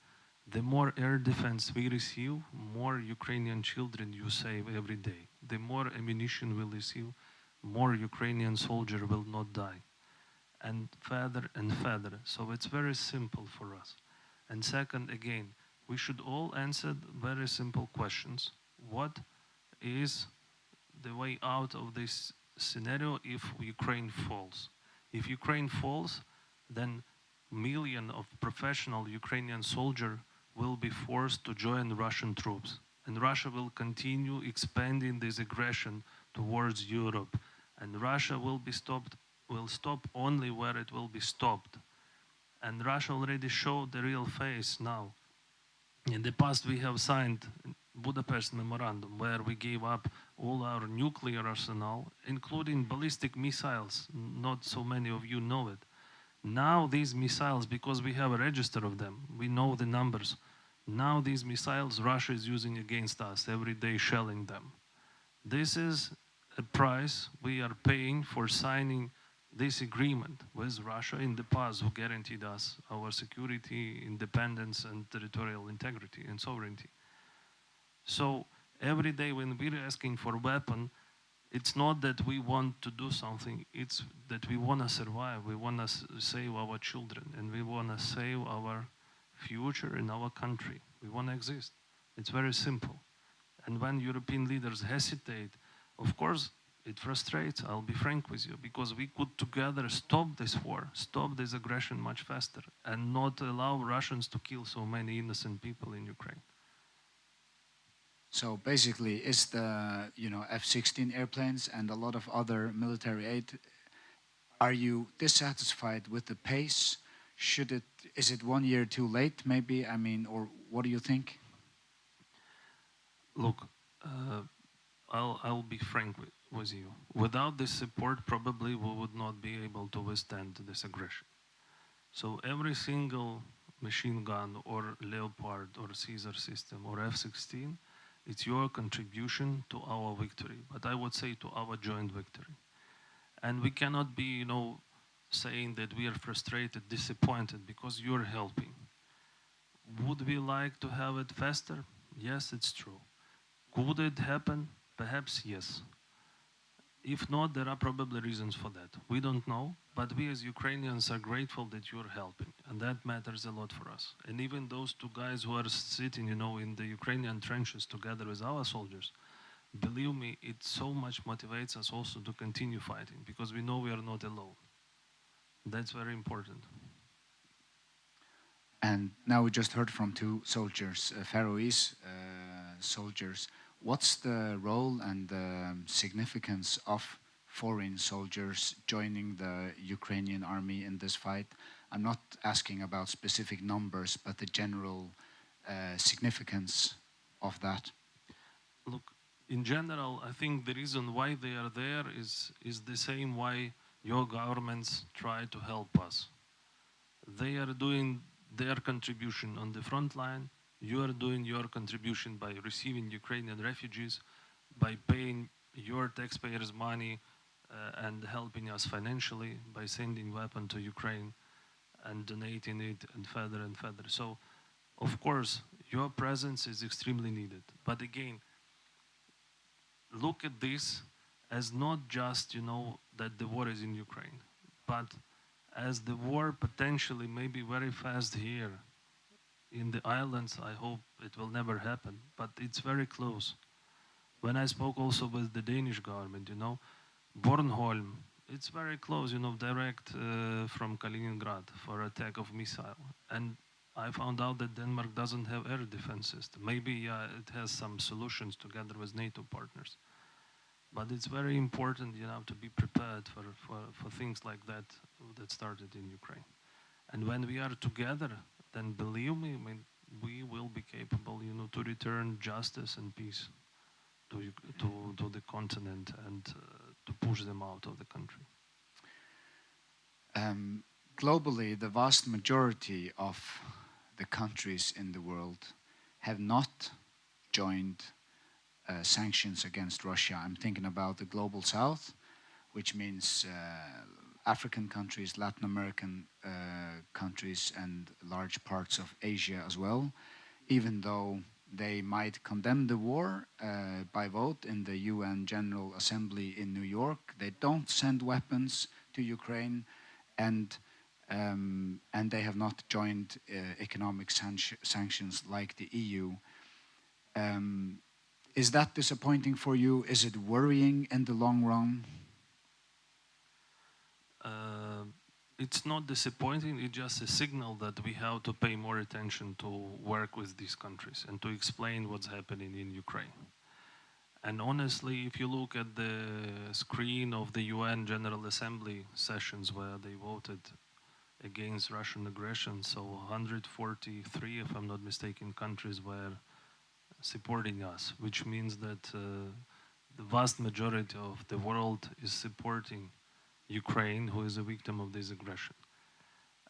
The more air defense we receive, more Ukrainian children you save every day. The more ammunition we receive, more Ukrainian soldier will not die. And further and further. So it's very simple for us. And second, again, we should all answer very simple questions. What is the way out of this scenario if Ukraine falls? If Ukraine falls, then million of professional Ukrainian soldier will be forced to join Russian troops, and Russia will continue expanding this aggression towards Europe, and Russia will be stopped, will stop only where it will be stopped. And Russia already showed the real face now. In the past, we have signed Budapest Memorandum, where we gave up all our nuclear arsenal, including ballistic missiles. Not so many of you know it. Now these missiles, because we have a register of them, we know the numbers. Now these missiles Russia is using against us, every day shelling them. This is a price we are paying for signing this agreement with Russia in the past, who guaranteed us our security, independence, and territorial integrity and sovereignty. So every day when we're asking for weapon, it's not that we want to do something, it's that we wanna survive, we wanna s-, save our children, and we wanna save our future in our country. We wanna exist. It's very simple. And when European leaders hesitate, of course, it frustrates, I'll be frank with you, because we could together stop this war, stop this aggression much faster, and not allow Russians to kill so many innocent people in Ukraine. So basically, is the, you know, F sixteen airplanes and a lot of other military aid, are you dissatisfied with the pace? Should it, is it one year too late, maybe? I mean, or what do you think? Look, uh, I'll, I'll be frank with, with you. Without this support, probably we would not be able to withstand this aggression. So every single machine gun or Leopard or Caesar system or F sixteen, it's your contribution to our victory, but I would say to our joint victory. And we cannot be, you know, saying that we are frustrated, disappointed because you're helping. Would we like to have it faster? Yes, it's true. Could it happen? Perhaps yes. If not, there are probably reasons for that. We don't know, but we as Ukrainians are grateful that you're helping, and that matters a lot for us. And even those two guys who are sitting, you know, in the Ukrainian trenches together with our soldiers, believe me, it so much motivates us also to continue fighting, because we know we are not alone. That's very important. And now we just heard from two soldiers, uh, Faroese uh, soldiers. What's the role and the significance of foreign soldiers joining the Ukrainian army in this fight? I'm not asking about specific numbers, but the general uh, significance of that. Look, in general, I think the reason why they are there is, is the same why your governments try to help us. They are doing their contribution on the front line. You are doing your contribution by receiving Ukrainian refugees, by paying your taxpayers' money, uh, and helping us financially by sending weapon to Ukraine and donating it and further and further. So, of course, your presence is extremely needed. But again, look at this as not just, you know, that the war is in Ukraine, but as the war potentially may be very fast here in the islands. I hope it will never happen, but it's very close. When I spoke also with the Danish government, you know, Bornholm, it's very close, you know, direct uh, from Kaliningrad for attack of missile. And I found out that Denmark doesn't have air defense system. Maybe uh, it has some solutions together with NATO partners. But it's very important, you know, to be prepared for, for, for things like that that started in Ukraine. And when we are together, then believe me, I mean, we will be capable, you know, to return justice and peace to, Uk- to, to the continent and uh, to push them out of the country. Um, globally, the vast majority of the countries in the world have not joined uh, sanctions against Russia. I'm thinking about the global south, which means uh, African countries, Latin American uh, countries, and large parts of Asia as well. Even though they might condemn the war uh, by vote in the U N General Assembly in New York, they don't send weapons to Ukraine, and um, and they have not joined uh, economic sanc- sanctions like the E U. Um, is that disappointing for you? Is it worrying in the long run? Uh, it's not disappointing, it's just a signal that we have to pay more attention to work with these countries and to explain what's happening in Ukraine. And honestly, if you look at the screen of the U N General Assembly sessions where they voted against Russian aggression, so one hundred forty-three, if I'm not mistaken, countries were supporting us, which means that uh, the vast majority of the world is supporting Ukraine, who is a victim of this aggression.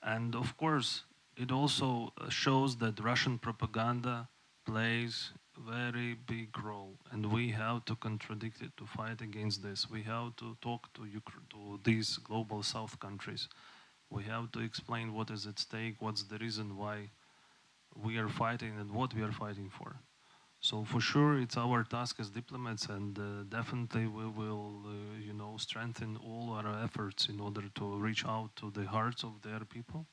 And of course, it also uh, shows that Russian propaganda plays very big role, and we have to contradict it, to fight against this. We have to talk to Ukra- to these global South countries. We have to explain what is at stake, what's the reason why we are fighting and what we are fighting for. So for sure, it's our task as diplomats, and uh, definitely we will, uh, you know, strengthen all our efforts in order to reach out to the hearts of their people,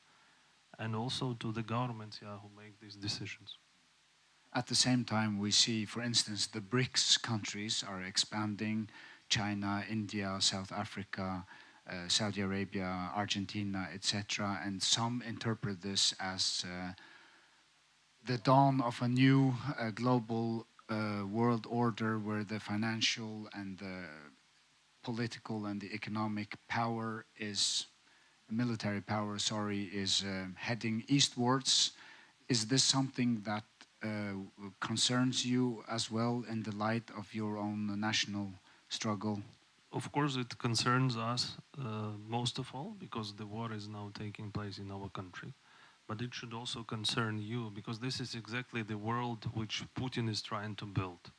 and also to the governments, yeah, who make these decisions. At the same time, we see, for instance, the brics countries are expanding, China, India, South Africa, uh, Saudi Arabia, Argentina, et cetera. And some interpret this as uh, the dawn of a new uh, global uh, world order where the financial and the political and the economic power is, military power, sorry, is uh, heading eastwards. Is this something that uh, concerns you as well in the light of your own national struggle? Of course, it concerns us uh, most of all, because the war is now taking place in our country. But it should also concern you, because this is exactly the world which Putin is trying to build.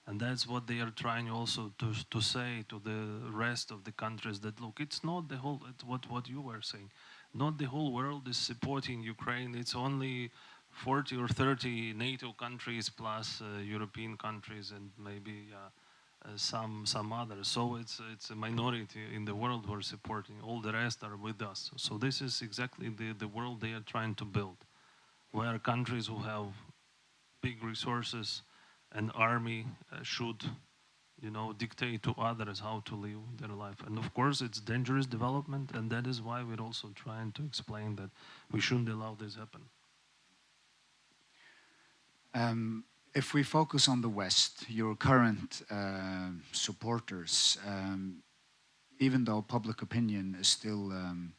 And that's what they are trying also to, to say to the rest of the countries, that, look, it's not the whole, it's what, what you were saying, not the whole world is supporting Ukraine. It's only forty or thirty NATO countries plus uh, European countries and maybe uh, uh, some, some others. So it's, it's a minority in the world who are supporting. All the rest are with us. So this is exactly the, the world they are trying to build, where countries who have big resources and army uh, should, you know, dictate to others how to live their life. And of course, it's dangerous development, and that is why we're also trying to explain that we shouldn't allow this happen. Um, if we focus on the West, your current uh, supporters, um, even though public opinion is still um,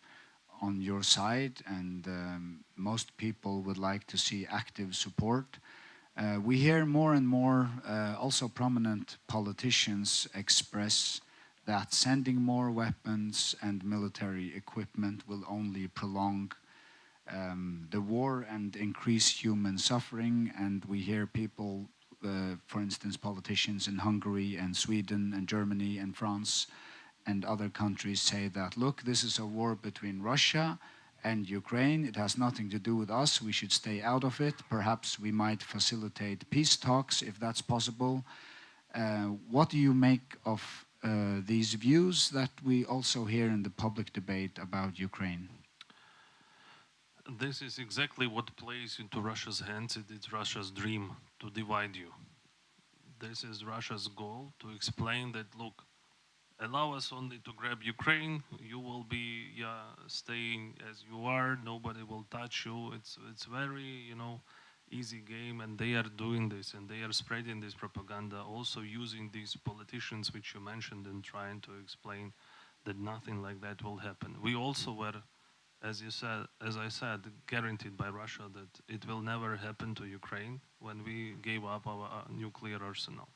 on your side and um, most people would like to see active support, uh, we hear more and more uh, also prominent politicians express that sending more weapons and military equipment will only prolong um, the war and increase human suffering. And we hear people, uh, for instance, politicians in Hungary and Sweden and Germany and France and other countries say that, look, this is a war between Russia and Ukraine. It has nothing to do with us. We should stay out of it. Perhaps we might facilitate peace talks if that's possible. Uh, what do you make of uh, these views that we also hear in the public debate about Ukraine? This is exactly what plays into Russia's hands. It is Russia's dream to divide you. This is Russia's goal, to explain that, look, allow us only to grab Ukraine, you will be, yeah, staying as you are, nobody will touch you. It's, it's very, you know, easy game, and they are doing this, and they are spreading this propaganda, also using these politicians which you mentioned, and trying to explain that nothing like that will happen. We also were, as you said, as I said, guaranteed by Russia that it will never happen to Ukraine when we gave up our uh, nuclear arsenal.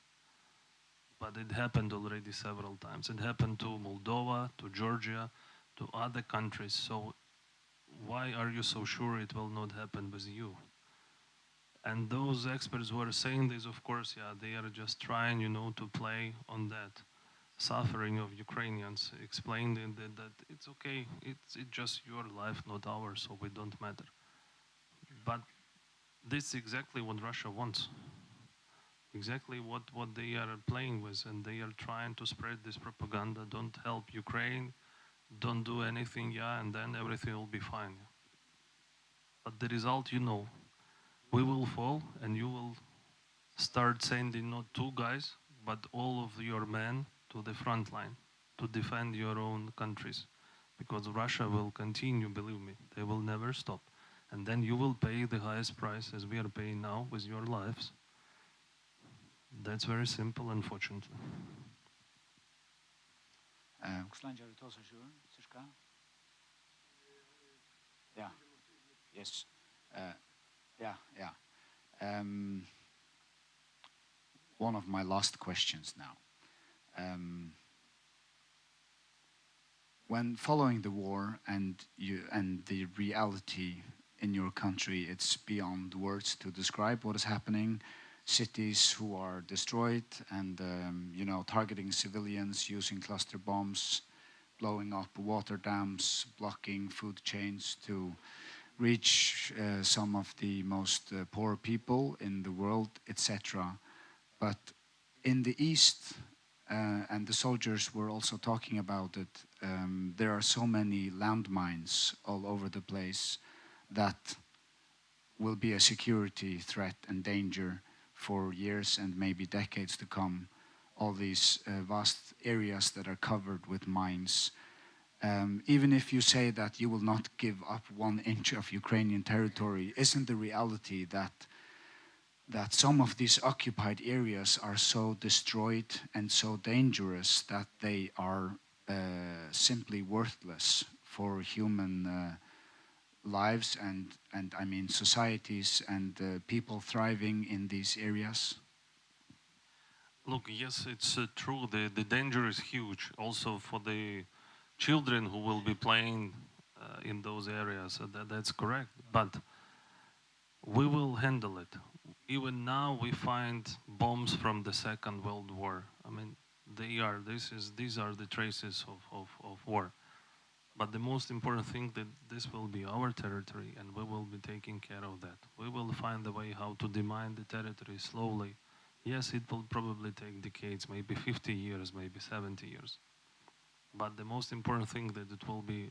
But it happened already several times. It happened to Moldova, to Georgia, to other countries. So why are you so sure it will not happen with you? And those experts who are saying this, of course, yeah, they are just trying, you know, to play on that suffering of Ukrainians, explaining that, that it's okay, it's, it's just your life, not ours, so we don't matter. But this is exactly what Russia wants. Exactly what, what they are playing with, and they are trying to spread this propaganda. Don't help Ukraine, don't do anything, yeah, and then everything will be fine. But the result, you know, we will fall, and you will start sending not two guys, but all of your men to the front line to defend your own countries, because Russia will continue, believe me, they will never stop. And then you will pay the highest price, as we are paying now, with your lives. That's very simple, unfortunately. Eh, hvussu leingi hevur tú tosað, Sjúrður, sirka? Ja. Yes. Eh, ja, ja. Um, one of my last questions now. Um, when following the war and you, and the reality in your country, it's beyond words to describe what is happening. Cities who are destroyed and, um, you know, targeting civilians, using cluster bombs, blowing up water dams, blocking food chains to reach, uh, some of the most, uh, poor people in the world, et cetera. But in the east, uh, and the soldiers were also talking about it, um, there are so many landmines all over the place that will be a security threat and danger for years and maybe decades to come. All these, uh, vast areas that are covered with mines. Um, even if you say that you will not give up one inch of Ukrainian territory, isn't the reality that that some of these occupied areas are so destroyed and so dangerous that they are, uh, simply worthless for human, uh, lives and, and, I mean, societies and, uh, people thriving in these areas? Look, yes, it's, uh, true. The, the danger is huge. Also for the children who will be playing, uh, in those areas, uh, that, that's correct. But we will handle it. Even now, we find bombs from the Second World War. I mean, they are, this is, these are the traces of, of, of war. But the most important thing that this will be our territory, and we will be taking care of that. We will find a way how to demine the territory slowly. Yes, it will probably take decades, maybe fifty years, maybe seventy years. But the most important thing that it will be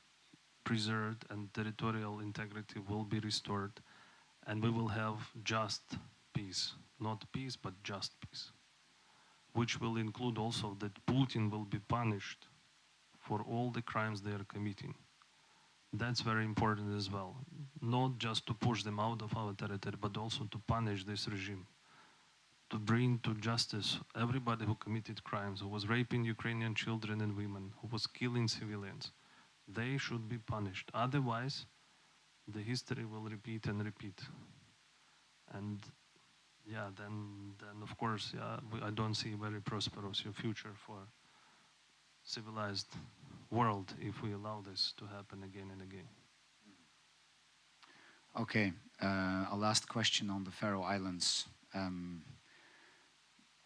preserved and territorial integrity will be restored, and we will have just peace, not peace, but just peace, which will include also that Putin will be punished for all the crimes they are committing. That's very important as well, not just to push them out of our territory, but also to punish this regime, to bring to justice everybody who committed crimes, who was raping Ukrainian children and women, who was killing civilians. They should be punished. Otherwise, the history will repeat and repeat. And yeah, then, then of course, yeah, we, I don't see a very prosperous future for civilized world if we allow this to happen again and again. Okay, uh, a last question on the Faroe Islands. Um,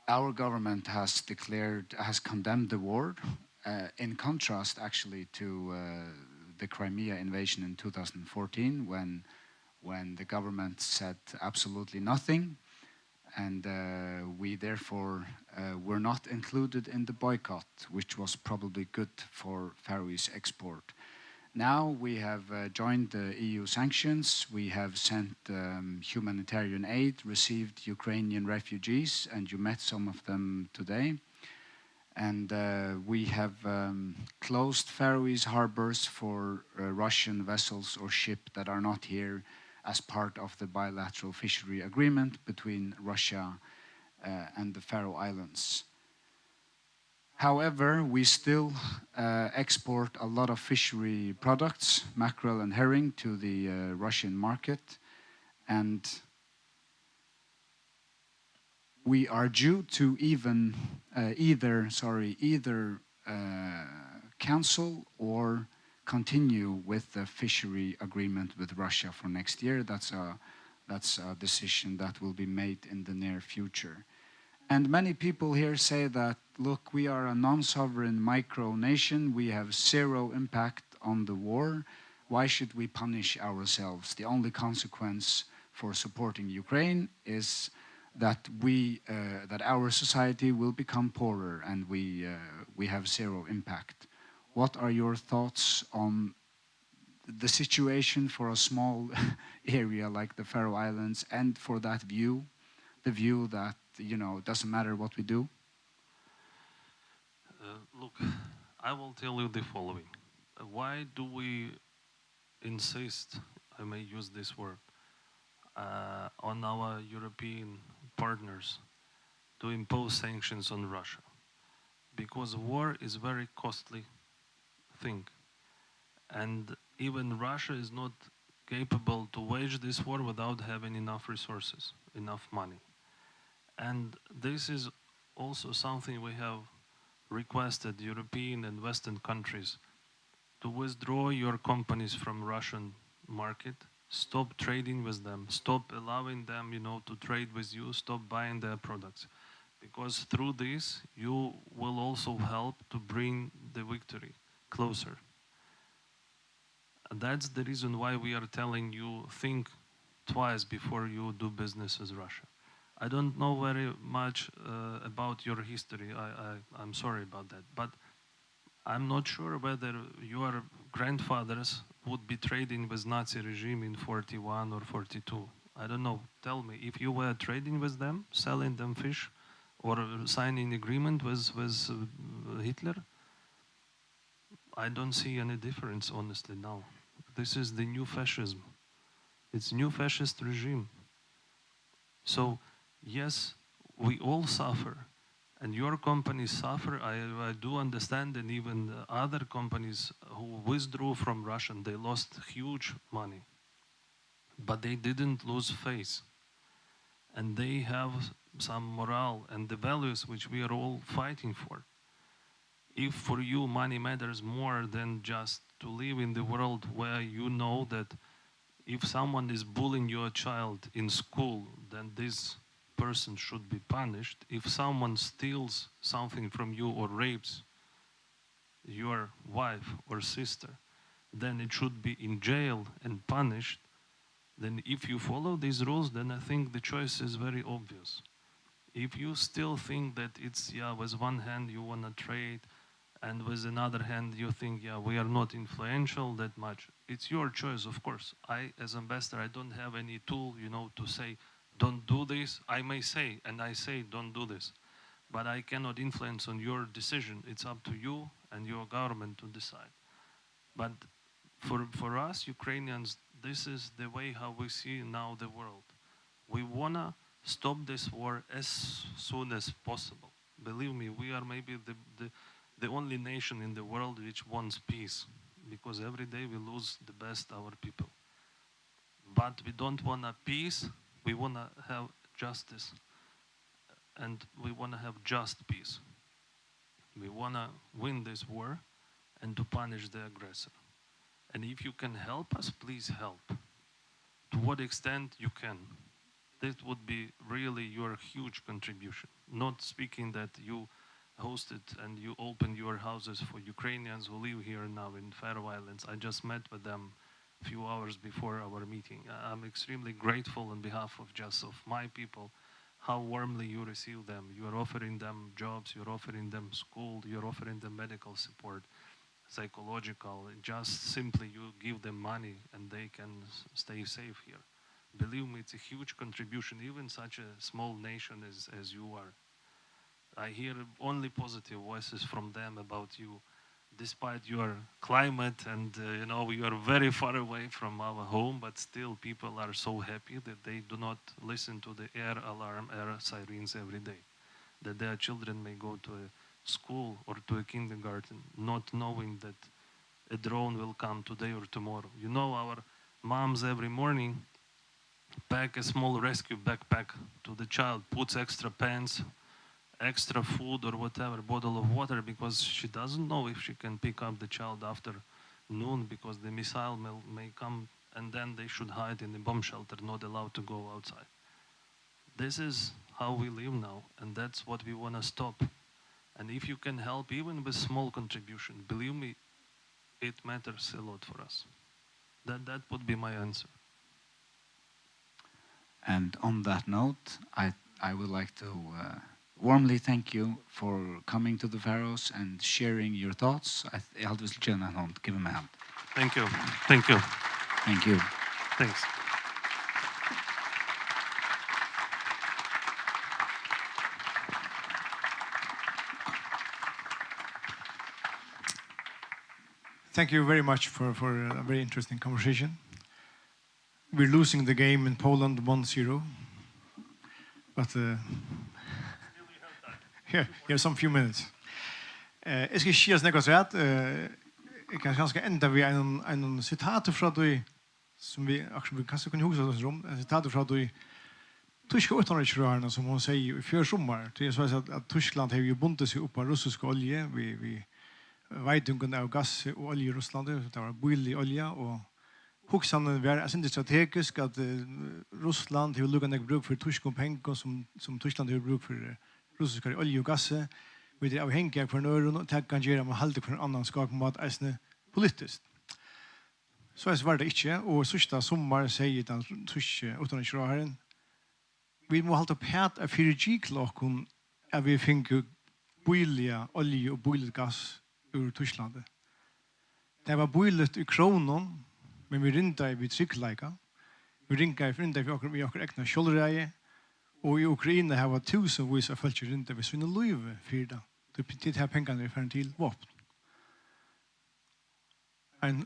our government has declared, has condemned the war, uh, in contrast, actually, to, uh, the Crimea invasion in two thousand fourteen, when, when the government said absolutely nothing. And, uh, we therefore, uh, were not included in the boycott, which was probably good for Faroese export. Now we have, uh, joined the E U sanctions. We have sent, um, humanitarian aid, received Ukrainian refugees, and you met some of them today. And, uh, we have, um, closed Faroese harbors for, uh, Russian vessels or ship that are not here as part of the bilateral fishery agreement between Russia, uh, and the Faroe Islands. However, we still, uh, export a lot of fishery products, mackerel and herring, to the, uh, Russian market, and we are due to even, uh, either, sorry, either, uh, cancel or continue with the fishery agreement with Russia for next year. That's a, that's a decision that will be made in the near future. And many people here say that, look, we are a non-sovereign micronation. We have zero impact on the war. Why should we punish ourselves? The only consequence for supporting Ukraine is that we, uh, that our society will become poorer and we, uh, we have zero impact. What are your thoughts on the situation for a small area like the Faroe Islands and for that view, the view that, you know, it doesn't matter what we do? Uh, look, I will tell you the following. Uh, why do we insist, I may use this word, uh, on our European partners to impose sanctions on Russia? Because war is a very costly thing. And even Russia is not capable to wage this war without having enough resources, enough money. And this is also something we have requested European and Western countries to withdraw your companies from Russian market Stop trading with them. Stop allowing them, you know, to trade with you. Stop buying their products. Because through this, you will also help to bring the victory closer. And that's the reason why we are telling you, think twice before you do business with Russia. I don't know very much uh, about your history. I, I, I'm sorry about that. But I'm not sure whether your grandfathers would be trading with Nazi regime in forty-one or forty-two. I don't know. Tell me, if you were trading with them, selling them fish, or signing agreement with, with uh, Hitler, I don't see any difference, honestly, now. This is the new fascism. It's new fascist regime. So, yes, we all suffer, and your companies suffer. I, I do understand, and even other companies who withdrew from Russia, they lost huge money. But they didn't lose faith. And they have some morale and the values which we are all fighting for. If for you money matters more than just to live in the world where you know that if someone is bullying your child in school, then this person should be punished. If someone steals something from you or rapes your wife or sister, then it should be in jail and punished. Then if you follow these rules, then I think the choice is very obvious. If you still think that it's, yeah, with one hand you wanna trade, and with another hand you think, yeah, we are not influential that much, it's your choice, of course. I, as ambassador, I don't have any tool, you know, to say, don't do this. I may say, and I say, don't do this. But I cannot influence on your decision. It's up to you and your government to decide. But for, for us Ukrainians, this is the way how we see now the world. We wanna stop this war as soon as possible. Believe me, we are maybe the, the, the only nation in the world which wants peace, because every day we lose the best our people. But we don't wanna peace, we wanna have justice, and we wanna have just peace. We wanna win this war and to punish the aggressor. And if you can help us, please help. To what extent you can. This would be really your huge contribution. Not speaking that you hosted and you opened your houses for Ukrainians who live here now in Faroe Islands. I just met with them a few hours before our meeting. I- I'm extremely grateful on behalf of just of my people, how warmly you receive them. You are offering them jobs, you're offering them school, you're offering them medical support, psychological. Just simply you give them money and they can s- stay safe here. Believe me, it's a huge contribution, even such a small nation as, as you are. I hear only positive voices from them about you, despite your climate and, uh, you know, you are very far away from our home, but still people are so happy that they do not listen to the air alarm, air sirens every day, that their children may go to a school or to a kindergarten, not knowing that a drone will come today or tomorrow. You know, our moms every morning pack a small rescue backpack to the child, puts extra pants, extra food or whatever, bottle of water, because she doesn't know if she can pick up the child after noon, because the missile may, may come, and then they should hide in the bomb shelter, not allowed to go outside. This is how we live now, and that's what we wanna stop. And if you can help, even with small contribution, believe me, it matters a lot for us. That, that would be my answer. And on that note, I, I would like to uh, warmly thank you for coming to the Faroes and sharing your thoughts. I th- Eg haldi, vit skulu geva henni eina hond. Give him a hand. Thank you. Thank you. Thank you. Thanks. Thank you very much for, for a very interesting conversation. We're losing the game in Poland one zero. But uh, yeah, you have some few minutes. Uh, eg skal ikki siga so nógv afturat. Uh, eg kann kanska enda við einum, einum sitati frá tí, sum vit, akkurát, vit kanska kunnu hugsa okkum um. Eitt sitati frá tí týska uttanríkisráðharranum, sum hon segði í fjør summar. Tí er soleiðis, at, at Týskland hevur jú bundið seg upp á russiska olju við, við veitingum av gassi og olju í Russlandi. Tað var bílig olja, og hugsanin var eitt sindur strategisk, at, eh, Russland hevur líka nógv brúk fyri týskum pengum, sum, sum Týskland hevur brúk fyri, eh, russiskari olju og gassi. Vit eru avhangig av hvørjum øðrum, og tað kann gera, at man heldur hvønn annan skákmat eisini politiskt. Soleiðis var tað ikki, og síðsta summar segði tann týski uttanríkisráðharrin, vit mugu halda uppat at fyrigykla okkum, at vit fingu bíliga olju og bíligt gass úr Týsklandi. Tað var bíligt í krónum, men vit rindaðu við tryggleika. Vit ringaðu, rindaðu við okkum, við okkara egna sjálvræði, og í Ukraina hava túsundvís av fólki rindað við sínum lívi fyri tað. Tí, tí tað pengarnir eru farin til vápn. Ein,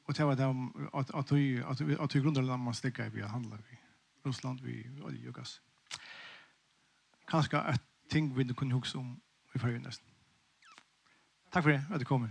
og tað var tað, at, at tí, at, at tí grundarlag man steðgaði við at handla við Russland, við olju og gass. Kanska eitt ting, vit kunnu hugsa um í Føroyum næstan. Takk fyri, at tú kom.